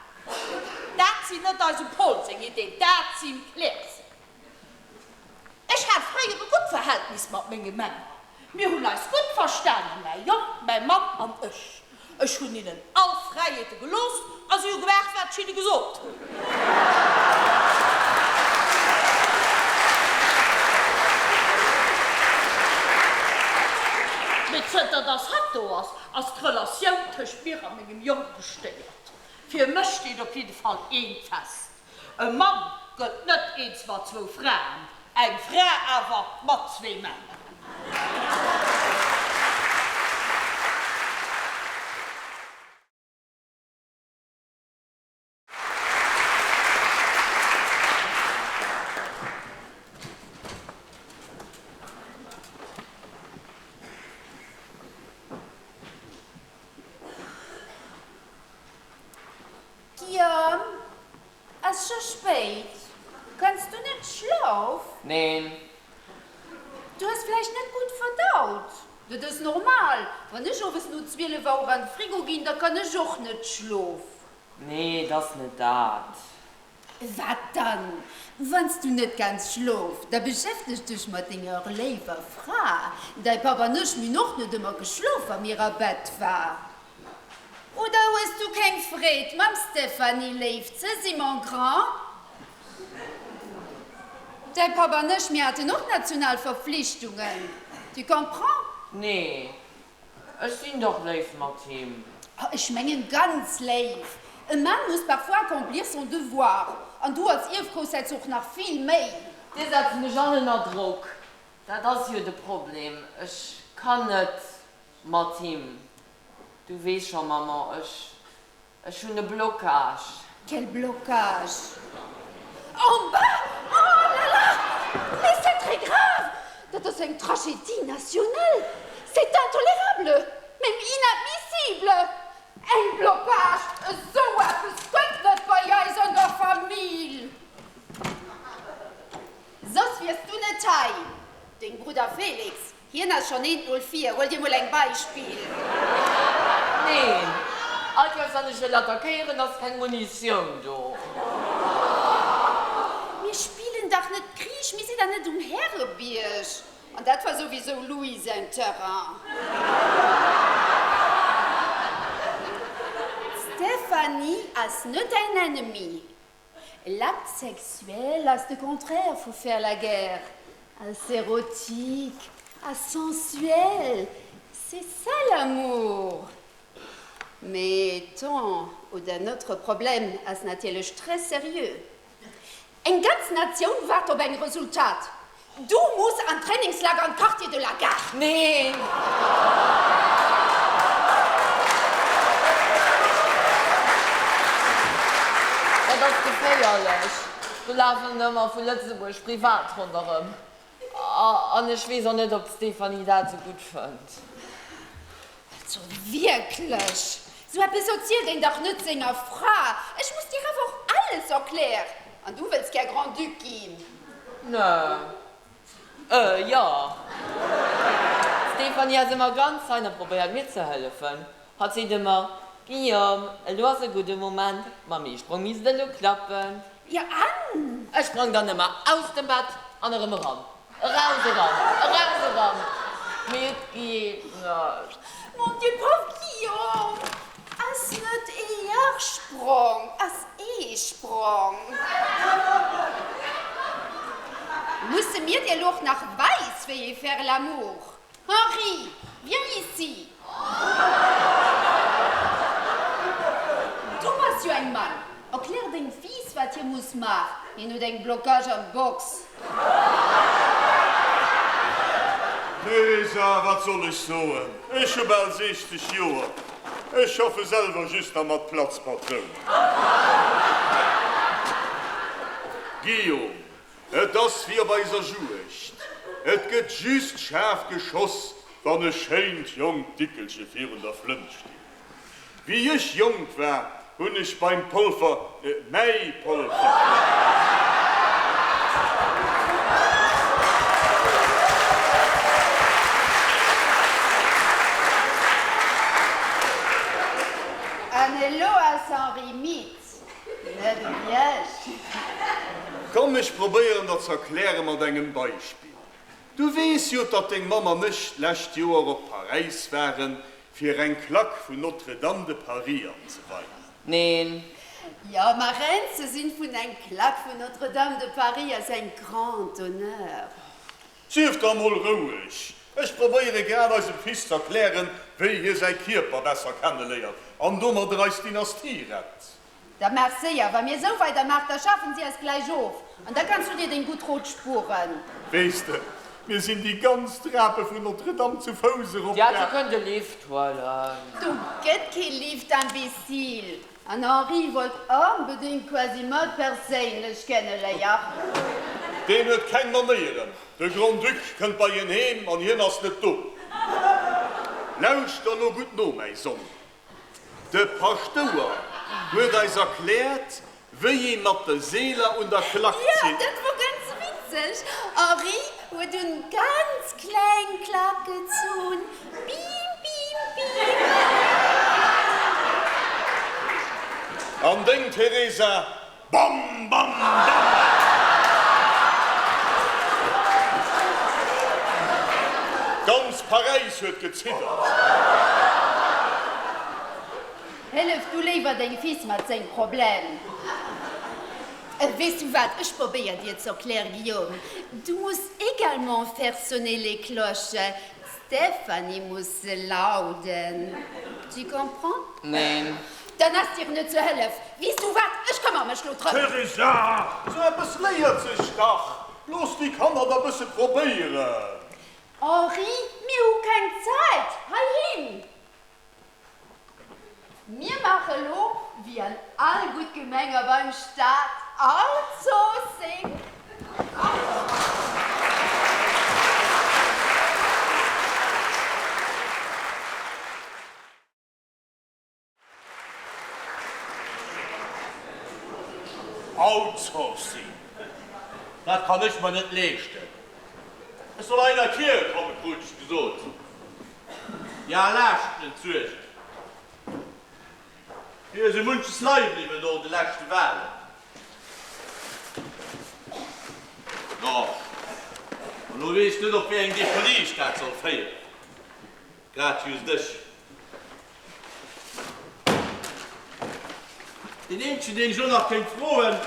Dat sinn net eisem Paul seng Ideen, dat sinn Claire seng. Ech hat fréier e gutt Verhältnis mat menge Männer. Mir hunn eis gutt verstanen, mäi Jong, mäi Mann an ech. Ech hunn hinnen all Fräiheete gelooss a si hu gemaach, wat ech hinne gesot hunn. Mee zënter dass hatt do ass, ass d'Relatioun tëscht mir a mengem Jong gestéiert. Fir mech steet op jidde Fall eent fest, E Mann gëtt net eens mat zwou Fraen, eng Fra awer mat zwee Männer. Guillaume, ass scho spéit, kanns du net schlof? Neen. Du hues vläicht net gutt verdaut? Dat ass normal, wann ech owes no 12 Auer an de Frigo ginn, da kann ech och net schlof. Nee, et ass net dat. Wat dann? Wann s du net kanns schlof, da beschäfteg dech mat denger léiwer Fra. Däi Papp an ech, mir hunn och net ëmmer geschlof, wa mir a Bett war. Oder hues du keng Freed mam Stéphanie léif ze si, mon grand? Däi Papp an ech, mir haten och national Verflichtungen, tu comprends? Nee, ech sinn dach léif mat him. Oh, ech mengen ganz léif. E Mann muss parfois accomplir son devoir. An du als Ierfgrouss hätts och nach vill méi. Dir setzt mech all ënner Drock. Dat ass jo de Problem. Ech kann net mat him. Du weess scho, Maman, ech, ech hunn e Blocage. Quel blocage? En bas? Oh là là! Mais c'est très grave! Dat ass eng Tragédie nationale! C'est intolérable! Même inadmissible! Eng Blocage! Esou eppes gëtt net bei eis an der Famill! Soss wiers du net hei! Deng Brudder Félix, Hien ass schon eent mol vir, huel dir mol eng Beispill. Neen, all Kéiers wann ech wëll attackéieren ass keng Munitioun do. Mir spillen dach net Krich, mir sinn dach net um Härebierg. An dat war souwisou Louis säin Terrain. D'Stéphanie ass net däin Ennemi. L'acte sexuel ass de Contraire vu faire la guerre, ass érotique, ass sensuel, c'est ça l'amour! Mais ton oder notre Problem ass natierlech très sérieux. Eng ganz Natioun waart op eng Resultat. Du muss an d'Trainingslager an d'Quartier de la Gare. Neen! Dat ass geféierlech. Do lafen ëmmer vu Lëtzebuerg privat ronderëm. An ech weess och net, ob d'Stéphanie dat esou gutt fënnt. Also wierklech, sou eppes erzielt een dach net senger Fra. Ech muss dir awer och alles erklären. An du wëlls gär Grand-Duc ginn? Nö. Äh, jo. D'Stéphanie ass ëmmer ganz fein a probéiert mir ze hëllefen. Hatt seet ëmmer, Guillaume, elo ass e gudde Moment, mam Eesprong misst et elo klappen. Jo, an? Ech sprang dann ëmmer aus dem Bett an erëm eran. Eraus, eran, eraus, eran. Mee et geet net. Mon Dieu, pauvre Guillaume! Ass. Arsprong ass ee Sprong. Musse mir dir lo och nach weis wéi ee faire l'amour? Henri, viens ici! Du bass jo eng Mann, erklär dengem Fils wat hie muss maach, hien huet eng Blockage an Box. Theresa, wat soll ech soen, ech hu bal 60 Joer, ech schaffe selwer just nach mat Platzpatrounen. Guillaume, Et ass wéi op eiser Juegd, et gëtt just schaarf geschoss, wann e schéint jonkt Dickelche virun der Flënt steet. Wéi ech jonk war, hunn ech beim Polfer, mäi Polfer. An elo ass Henri midd. Net ewech. Komm, ech probéieren der z'erkläre mat engem Beispill. Du weess jo, datt deng Mamm an ech d'lescht Joer op Paräis waren, fir eng Klack vun Notre-Dame de Paris anzeweien. Neen. Jo, Marraine ze sinn vun eng Klack vun Notre-Dame de Paris ass eng grand honneur. Sief da mol roueg, ech probéiere grad eisem Fils z'erklären, wéi hie säi Kierper besser kenneléiert an domadder eis Dynastie rett. Da maach séier, wa mir esou weider maach, da schafen si eis gläich of an da kanns du dir deng gutt Rot spueren. Weess de, mir sinn déi ganz Trape vun Notre-Dame zu Fouss erop Dir hätt jo kënnen de Lift huelen. Do gëtt kee Lift, imbécile! An Henri wollt onbedéngt Quasimodo perséinlech kenneléieren. Deen huet keng Manéieren. De Grand-Duc kënnt bei hien heem an hien ass net do. Lauschter lo gutt no, mäi Song. De Paschtouer huet eis erkläert, wéi ee mat de Seeler un der Klack Jo, zitt. dat wor ganz witzeg. Henri huet un ganz kleng Klack gezunn. Bim, bim, bim. An deng Theresa, Bam, bam, bam! Ganz Paräis huet geziddert. Hëllef du léiwer dengem Fils mat sengem Problem. Weess du wat, ech probéier dir ze erklären, Guillaume, du muss également faire sonner les cloches, d'Stéphanie muss se lauden, tu comprends? Neen. Dann ass dir net ze hëllef. Weess du wat, ech këmmer mech lo drëm. Theresa, sou eppes léiert sech dach! Looss déi Kanner da bësse probéieren. Henri, mir hu keng Zäit, heihin! Mir maache lo, wéi an all gutt Gemeng a beim Staat, Outsourcing. Outsourcing, dat kann ech mer net leeschten. Ech soll hei an d'Kierch kommen, krut ech gesot. Déi al Laaschten entsuergen. Hir ass esou munches leie bliwwen no de leschte Wahlen. Jo, an elo weess ech net, op wéi eng Deponie ech dat soll féieren. Grad just ech. Deen eenzegen, deen ech elo nach kéint froen,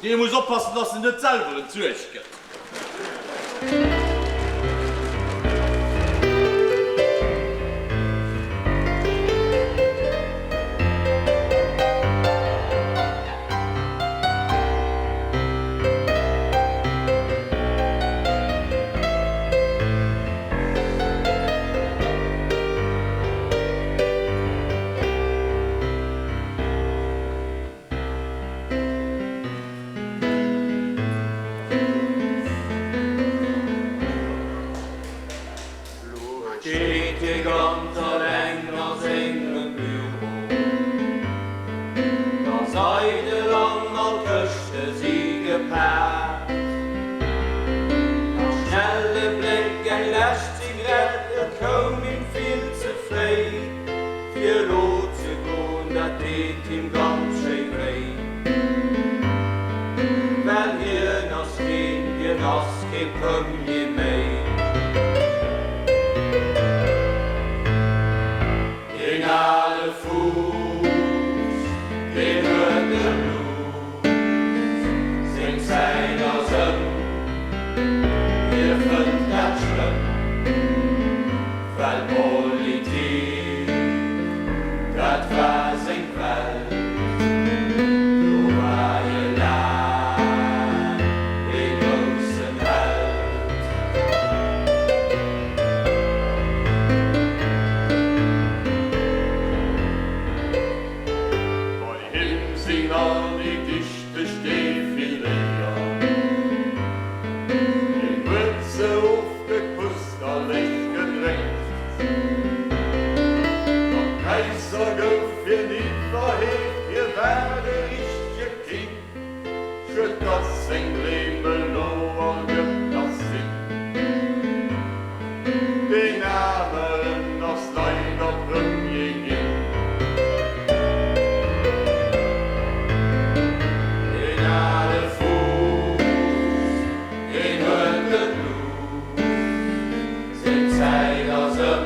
dee muss oppassen, dass en net selwer entsuergt gëtt. Lo steet hie ganz alleng a sengem Büro, 't ass eidel an all d'Këschte si gepaakt. Nach schnell e Bléck, eng lescht Zigrett, et koum him vill ze fréi, fir elo ze goen, dat deet him ganz schéi wéi. Well hien ass keen, hien ass kee Premier méi. sinn all déi dichteg defiléiert. Hien huet se ofgekusst a léif gedréckt. Mam Kaiser gouf hien iwwerheeft, hie war de richtege King. Schued, dass seng Dreem elo all geplatzt sinn. Deen aneren ass leider Premier ginn. Deen ale Fuuss, deen huet de Blues. Seng Zäit ass ëm,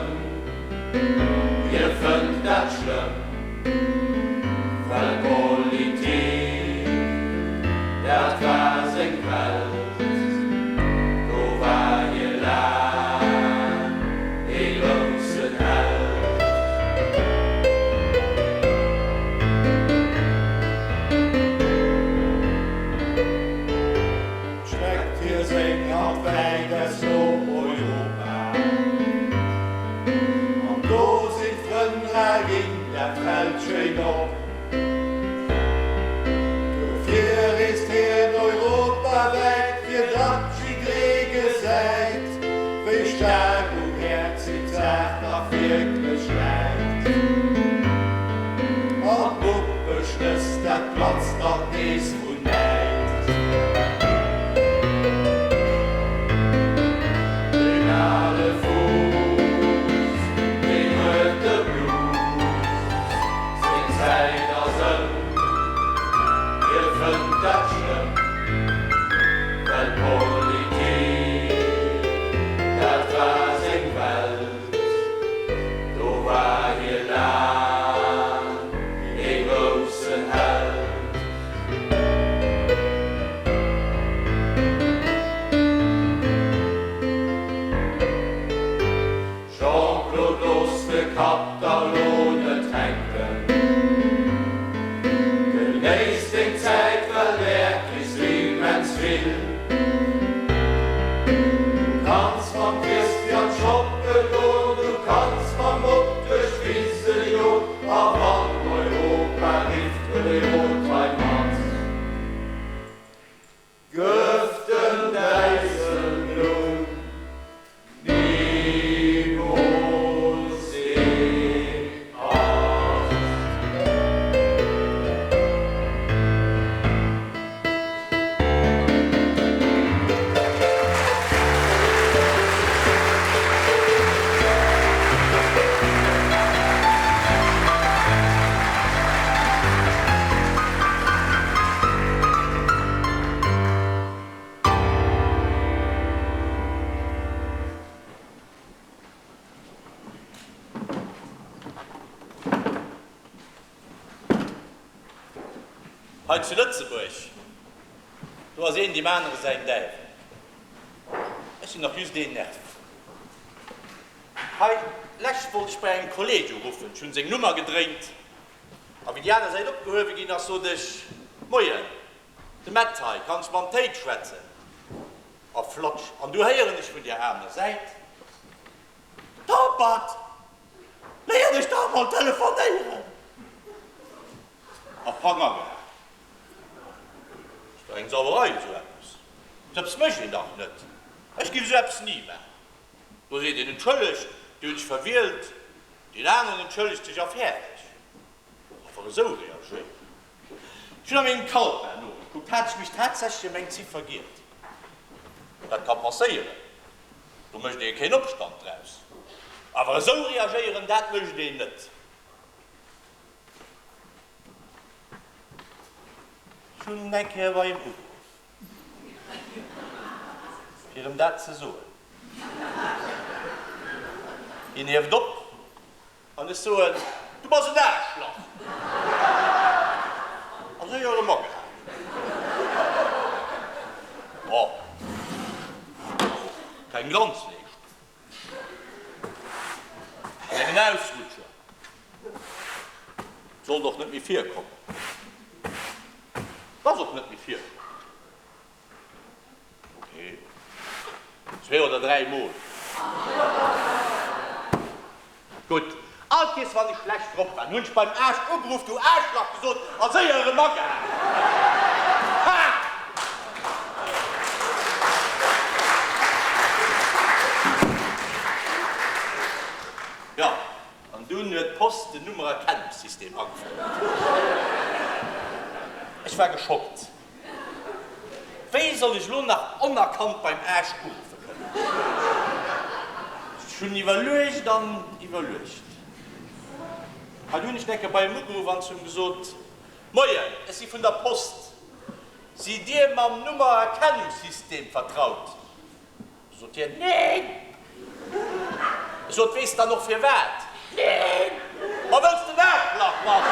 hie fënnt dat schlëmm, well Politik, dat war seng Welt, do war hie laang ee groussen Held. Streckt hie seng Hand wäit aus no Europa. An do sinn d'Frënn rar ginn, dat fält schéin op. Dofir reest hien europawäit, fir datt jiddree gesäit, wéi staark um Häerz him d'Saach dach wierklech läit. An d'Nopeschnëss, dat platzt alt nees vun Näid. Deen ale Fuuss, deen huet de Blues, seng Zäit ass ëm, hie fënnt dat schlëmm, well Politik, dat war seng Welt, do war hie laang ee groussen Held. Jean-Claude, looss de Kapp da lo net hänken, genéiss deng Zäit, well där kriss immens vill. Du kanns mam Christian shoppe goen, du kanns mam Mupp duerch d'Wise joen, a wann Europa rifft, huel e Rotwein mat. Gëff dem Däisel nun nimools een Patt. Hei zu Lëtzebuerg, do ass een deem anere säin Däiwel. Ech sinn nach just een Nerv. Hei lescht wollt ech bei engem Kolleg uruffen, ech hunn seng Nummer gedréint a wéi déi aner Säit opgehuewe ginn ass, sot ech, Moien, de Mett hei, kann ech mam Téid schwätzen? A flatsch, an du héieren ech vun där aner Säit, Tappert, léier dech dach mol telefonéieren! A pang agehaakt. Ass dach eng Sauerei esou eppes. Esou eppes mécht een dach net. Ech géif esou eppes ni maachen. Do seet een entschëllegt, dir hutt iech verwielt, deen aneren entschëllegt sech a fäerdeg. Awer esou reagéieren. Ech hunn a mengem Calepin nogekuckt, hat ech mech tatsächlech ëm eng Ziffer giert. Dat ka passéieren, do mécht ee keen Opstand draus. Awer esou reagéieren, dat mécht een net. Ech hunn eng Kéier bei him ugeruff, fir em dat ze soen. Hien hieft op an ech soen, Du bass en Aarschlach! An séier erëm agehaangen. Bon, keng Glanzleeschtung. Klengen Ausrutscher. Sollt och net méi virkommen. Ass och net méi virkomm. Ok, zwee oder dräi Mol. Gutt, all Kees wann ech schlecht drop war, hunn ech beim Aascht ugeruff, du Aarschlach gesot a séier erëm. erëm agaangen. Ha! Jo, an dunn huet d'Post den Nummererkennungssystem agefouert. Ech war geschockt. Wéi soll ech elo nach onerkannt beim Aarsch uruffe kënnen? Ech hunn iwwerluecht an iwwerluecht. An du hunn ech enke bei em ugeruff an zu em gesot, Moien, ech si vun der Post. Sidd Dir mam Nummererkennungssystem vertraut? Du sot hien, Neen! Ech sot, Weess dann och firwat? Neen! Ma wëlls de Aarschlach bass!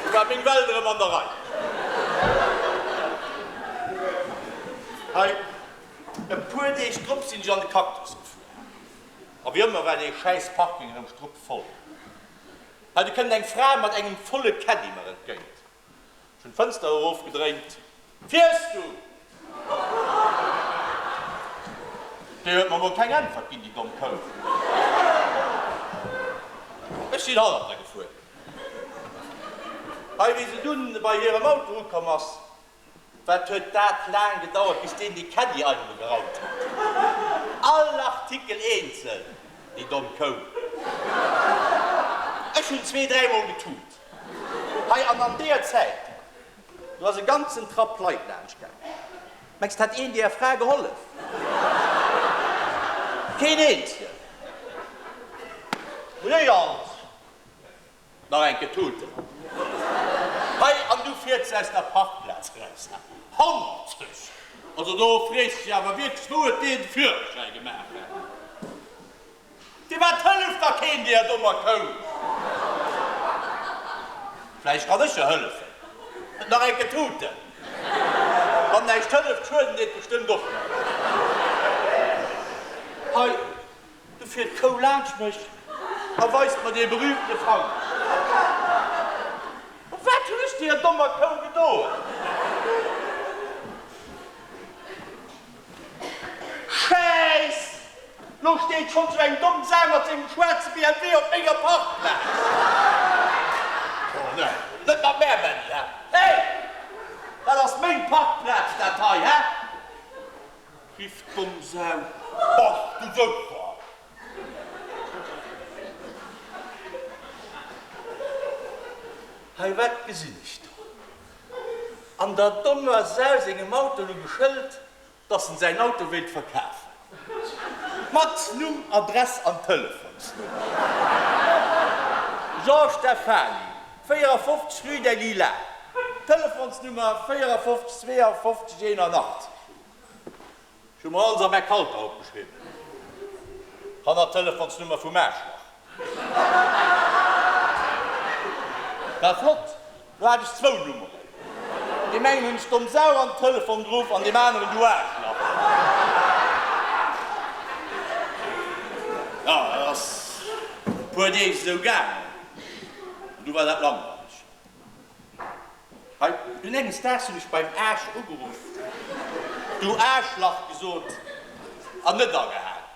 Du war meng Welt erëm an der Rei. Hei, e puer Deeg drop sinn ech an de Cactus gefuer. A wéi ëmmer war dee schäiss Parking erëm struppvoll. Hei, du kënnt eng Fra mat engem volle Caddy mer entgéint. Ech hunn d'Fënster erofgedréint. Fiers du? Déi huet mer mol keng Äntwert ginn, déi domm Kou. Ech sinn hannert der gefuer. Hei, wéi se dunn bei hirem Auto ukomm ass, Wat huet dat laang gedauert, bis deen dee Caddy einmol geraumt huet. All Artikel eenzel, déi domm Kou. Ech hunn zwee, dräimol getut. Hei, an an deeër Zäit, do ass e ganzen Trapp Leit laanscht gaangen. Mengs de, hat een deeër Fra gehollef? Keen eenzegen. Léi alt! Nach eng Kéier tuten. Hei, an du fiers se aus der Parkplaz eraus. Hannerzeg! Also do frees de dech awer wierklech, wou huet deen de Führerschäi gemaach? Firwat hëlleft da keen deeër dommer Kou? Vläicht kann ech jo hëllefen. Nach eng Kéier tuten. Wann näischt hëlleft, schueden deet bestëmmt och näischt. Hei. Du fiert d'Kou laanscht mech a weist mer dee berühmtene Fanger. Wat hunn ech deer dommer Kou gedoen? Schäiss! Lo steet schonn sou eng domm Sau mat sengem schwaarze BMW op menger Parkplaz. Oh nee, net mat mär, Benni, hä? Hey! Dat ass meng Parkplaz, dat hei, hä? Riff d'domm Sau, Bass du sécher? Hei, wat gesinn ech do? An der dommer Sau sengem Auto louch e Schëld, dass en säin Auto wéilt verkafen. Mat Numm, Adress an Telefonsnummer. Jean Stephany, 54 rue des Lilas, Telefonsnummer 54 52 81. Ech hu mer alles am Eck-Halter opgeschriwwen. Hannert d'Telefonsnummer vum Aarschlach. War flott, lo hat ech zwou Nummeren. Deem engen hunn ech domm Sau an den Telefon geruff an deem aneren du Aarschlach. Jo, dat ass e puer Deeg esou gaangen an du war dat langweileg. Hei, dunn enges Daags hunn ech beim Aarsch ugeruff, Du Aarschlach gesot an net agehaang.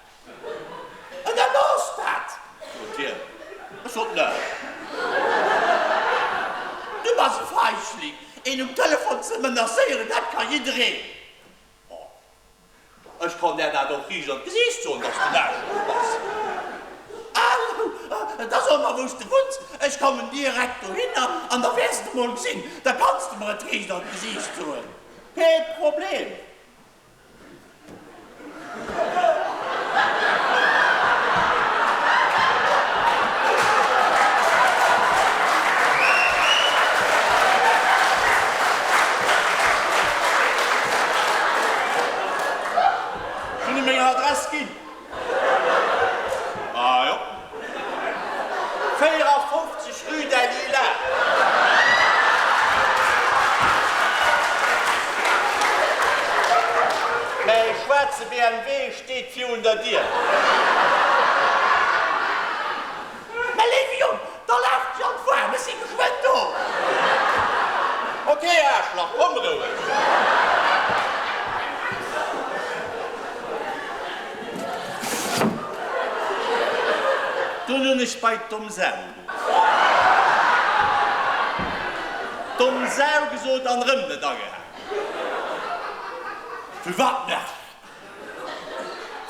An dat ass dat! sot hien. Ech sot, Nö. Du bass e Feigling, een um Telefon ze menacéieren, dat ka jiddereen. Ech kann där dat och riicht an d'Gesiicht soen, dass de en Aarschloch bass. Allo, da so mer, wou s de wunns, ech kommen direkt dohinner an da wäers de mol gesinn, da kanns de mer et riicht an d'Gesiicht soen. Kee Problem. Ech hunn him meng Adress ginn. Ah jo. 54 rue des Lilas. Mäi schwaarze BMW steet virun der Dier. Mä léiwe Jong, da laf dech an d'Waarm, ech si geschwënn do. Ok, Aarschlach, komm roueg. Dunn hunn ech bei d'domm Sau ugeruff. Domm Sau gesot an erëm net agehaangen. Firwat nervt?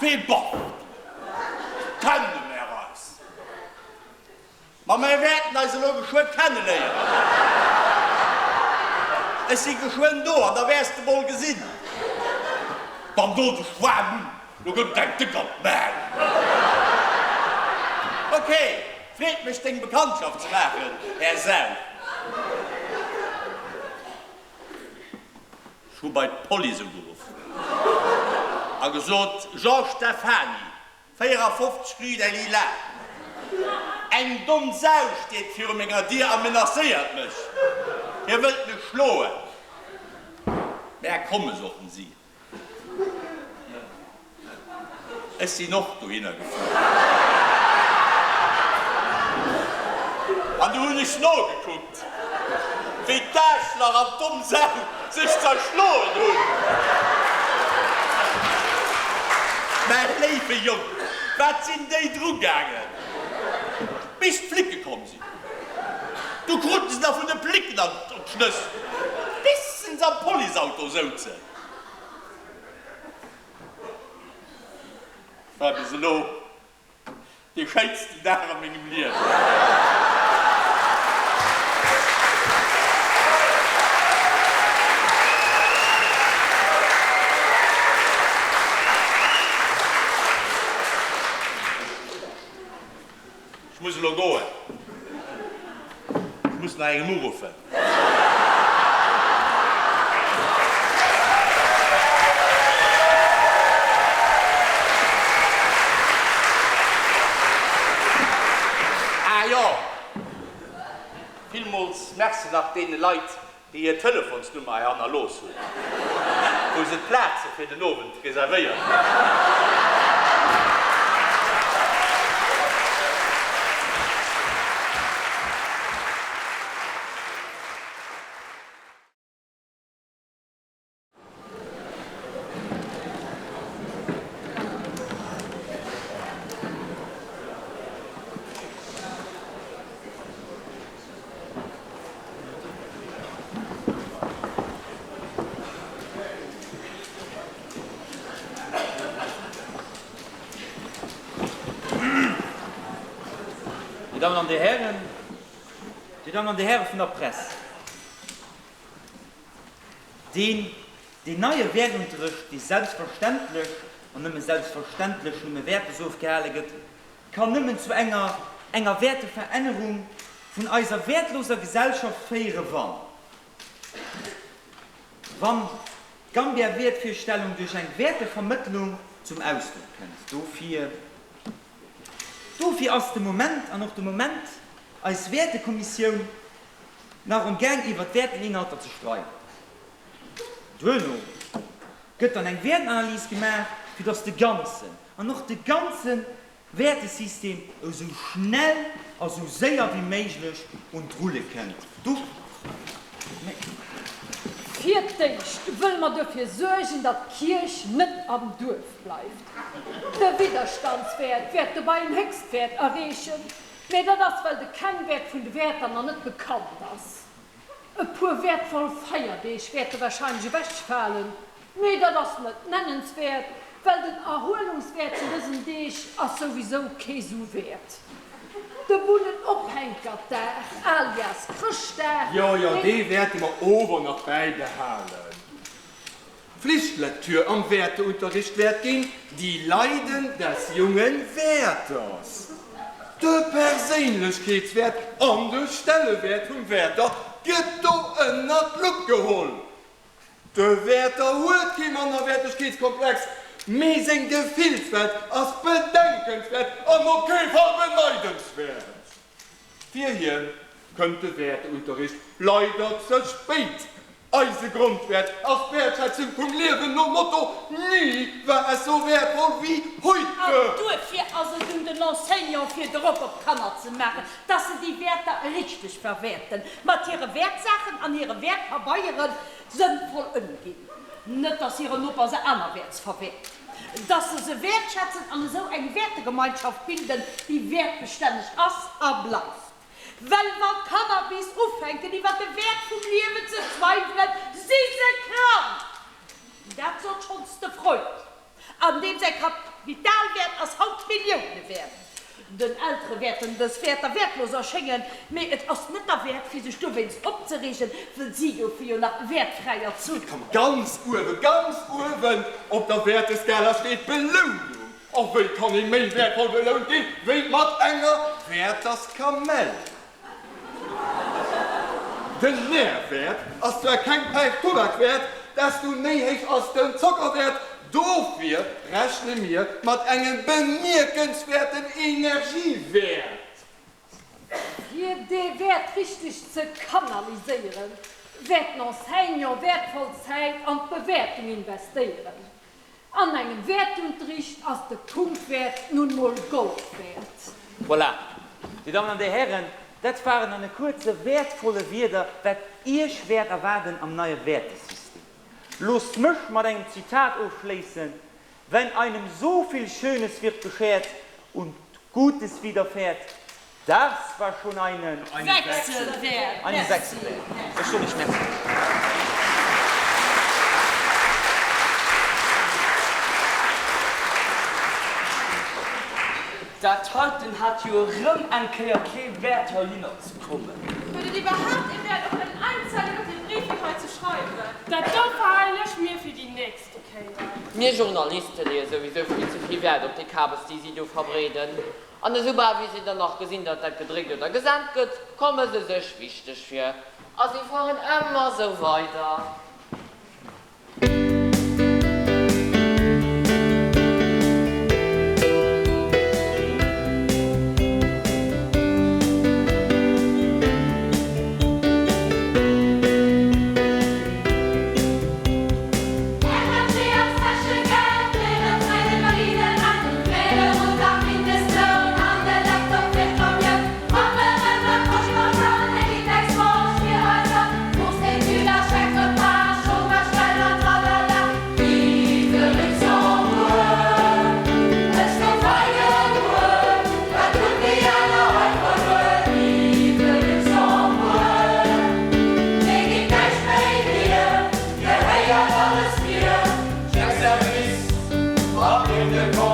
Wee bass du? Kenne mär eis? Ma mär wäerten eis elo geschwë kenneléieren. Ech si geschwënn do an da wäers de mol gesinn. Dann dot ech waarm un, lo gëtt et eng déck an d'Maul. Ok, freet mech deng Bekanntschaft ze maachen, Här Sau. Ech hu bei d'Police ugeruff a gesot, Jean Stephany, 54 rue des Lilas. Eng domm Sau steet viru menger Dier a menacéiert mech. Hie wëllt mech schloen. Mär komme, soten si. Ech sinn och dohinner gefuer. An du hunn ech nogekuckt, wéi d'Aarschlach an d'domm Sau sech zerschloen hunn. Mä léiwe Jong, wat sinn déi dru gaangen, bis d'Flicke komm sinn. Du kruten se nach vun de Flicken op d'Schnëss, bis se am Policeauto souzen. War bis elo dee schéinsten Dag a mengem Liewen. Ech muss elo goen. Ech muss nach engem uruffen. Ah jo, villmools Merci nach deene Leit, déi hir Telefonsnummer hei hannerlooss hunn, wou se d'Plaze fir den Owend reservéiert hunn. Dir Dammen an Dir Hären, Dir Dammen an Dir Häre vun der Press, deen, deen neie Wäertunterrecht, dee selbstverständlech an nëmme selbstverständlech nëmme Wäertes ofgehale gëtt, kann nëmmen zu enger enger Wäerteverännerung vun eiser wäertloser Gesellschaft féiere wann wann d'Gambia-Wäertvirstellung duerch eng Wäertevermëttlung zum Ausdrock kënnt. Dofir dofir ass de Moment an och de Moment eis Wäertekommissioun nach am gaang iwwer d'Wäerteninhalter ze streiden. Duerno gëtt dann eng Wäertenanalys gemaach, fir dass de ganzen an och de ganze Wäertesystem esou schnell a sou séier wéi méiglech un d'Rulle kënnt. Do. Fir d'éischt wëlle mer dofir suergen, datt d'Kierch net am Duerf bleift. De Widderstandswäert wäert dobei en Héchstwäert erreechen, mä dat ass, well de Kennwäert vun de Wäerter nach net bekannt ass. E puer wäertvoll Feierdeeg wäerte warscheinlech ewechfalen, mee dat ass net nennenswäert, well den Erhuelungswäert vun dësen Deeg ass souwisou kee sou Wäert. De Bunnenophänkerdag alias Chrëschtdag, Jo, jo, deen. dee wäerte mer ower nach bäibehalen. Pflichtlektür am Wäerteunterricht wäert ginn Die Leiden des jungen Werthers. De Perséinlechkeetswäert an de Stellewäert vum Werther gëtt do ënnert d'Lupp geholl. De Werther huet kee Mannerwäertegkeetskomplex, mee seng Gefillswelt ass bedenkenswäert an op kee Fall beneidenswäert. Fir hien kënnt de Wäerteunterricht leider ze spéit. Eise Grondwäert ass d'Wäertschätzung vum Liewen nom Motto Nie war es so wertvoll wie heute. An duerfir ass et un den Enseignant fir Drock op d'Kanner ze maachen, dass se déi Wäerter richteg verwäerten, mat hire Wäertsaachen an hire Wäertpabeiere sënnvoll ëmginn, net dass hire Noper se anerwäerts verwäert. dass se se wäertschätzen an esou eng Wäertegemeinschaft bilden, déi wäertbestänneg ass a bleift. Well wann d'Kanner bis ufänken iwwer de Wäert vum Liewen ze zweiwelen, si se krank! Dat sot schonns de Freud. An deem säi Kapitalwäert ass haut Millioune wäert. Den Eltere wäerten dës Wäerter wäertlos erschéngen, mee et ass net derwäert fir sech dowéinst opzereegen, wëll si goufe jo nach wäertfräi erzunn. Ganz uewe, ganz uewen op der Wäerteskala steet d'Belounung. A wéi kann ee méi wäertvoll belount ginn, wéi mat enger Wäerterskamell? Den Nährwäert ass zwar keng Päif Tubak wäert, desto méi héich ass den Zockerwäert. Dofir rechne mir mat engem bemierkenswäerten Energiewäert. Fir dee Wäert richteg ze kanaliséieren, wäert den Enseignant wäertvoll Zäit an d'Bewäertung investéieren. An engem Wäertunterricht ass de Punktwäert nun mol Gold wäert. Voilà, Dir Dammen an Dir Hären, dat waren an e kuerze wäertvolle Wierder, wat Iech wäert erwaarden am neie Wäertesystem. Loosst mech mat engem Zitat ofschléissen, Wenn einem so viel Schönes wird beschert und Gutes widerfährt, Das war schon einen Wechsel wäert. Einen Wechsel wäert. Ech soen Iech Merci. Dat heiten hat jo erëm eng Kéier kee Wäert heihinner ze kommen. Huet et iwwerhaapt ee Wäert och nëmmen eng Zeil iwwer dee Briefing hei ze schreiwen? Dat do verhalen ech mir fir déi nächste Kéier. Mir Journaliste leeë souwisou vill ze vill Wäert op déi Kabes déi si do verbreeden. An esoubal wéi si dann nach gesinn, datt dat gedréckt oder gesent gëtt, komme se sech wichteg vir a si fueren ëmmer esou weider. Gehéiert alles mir. Chèque-Service, mat deem de.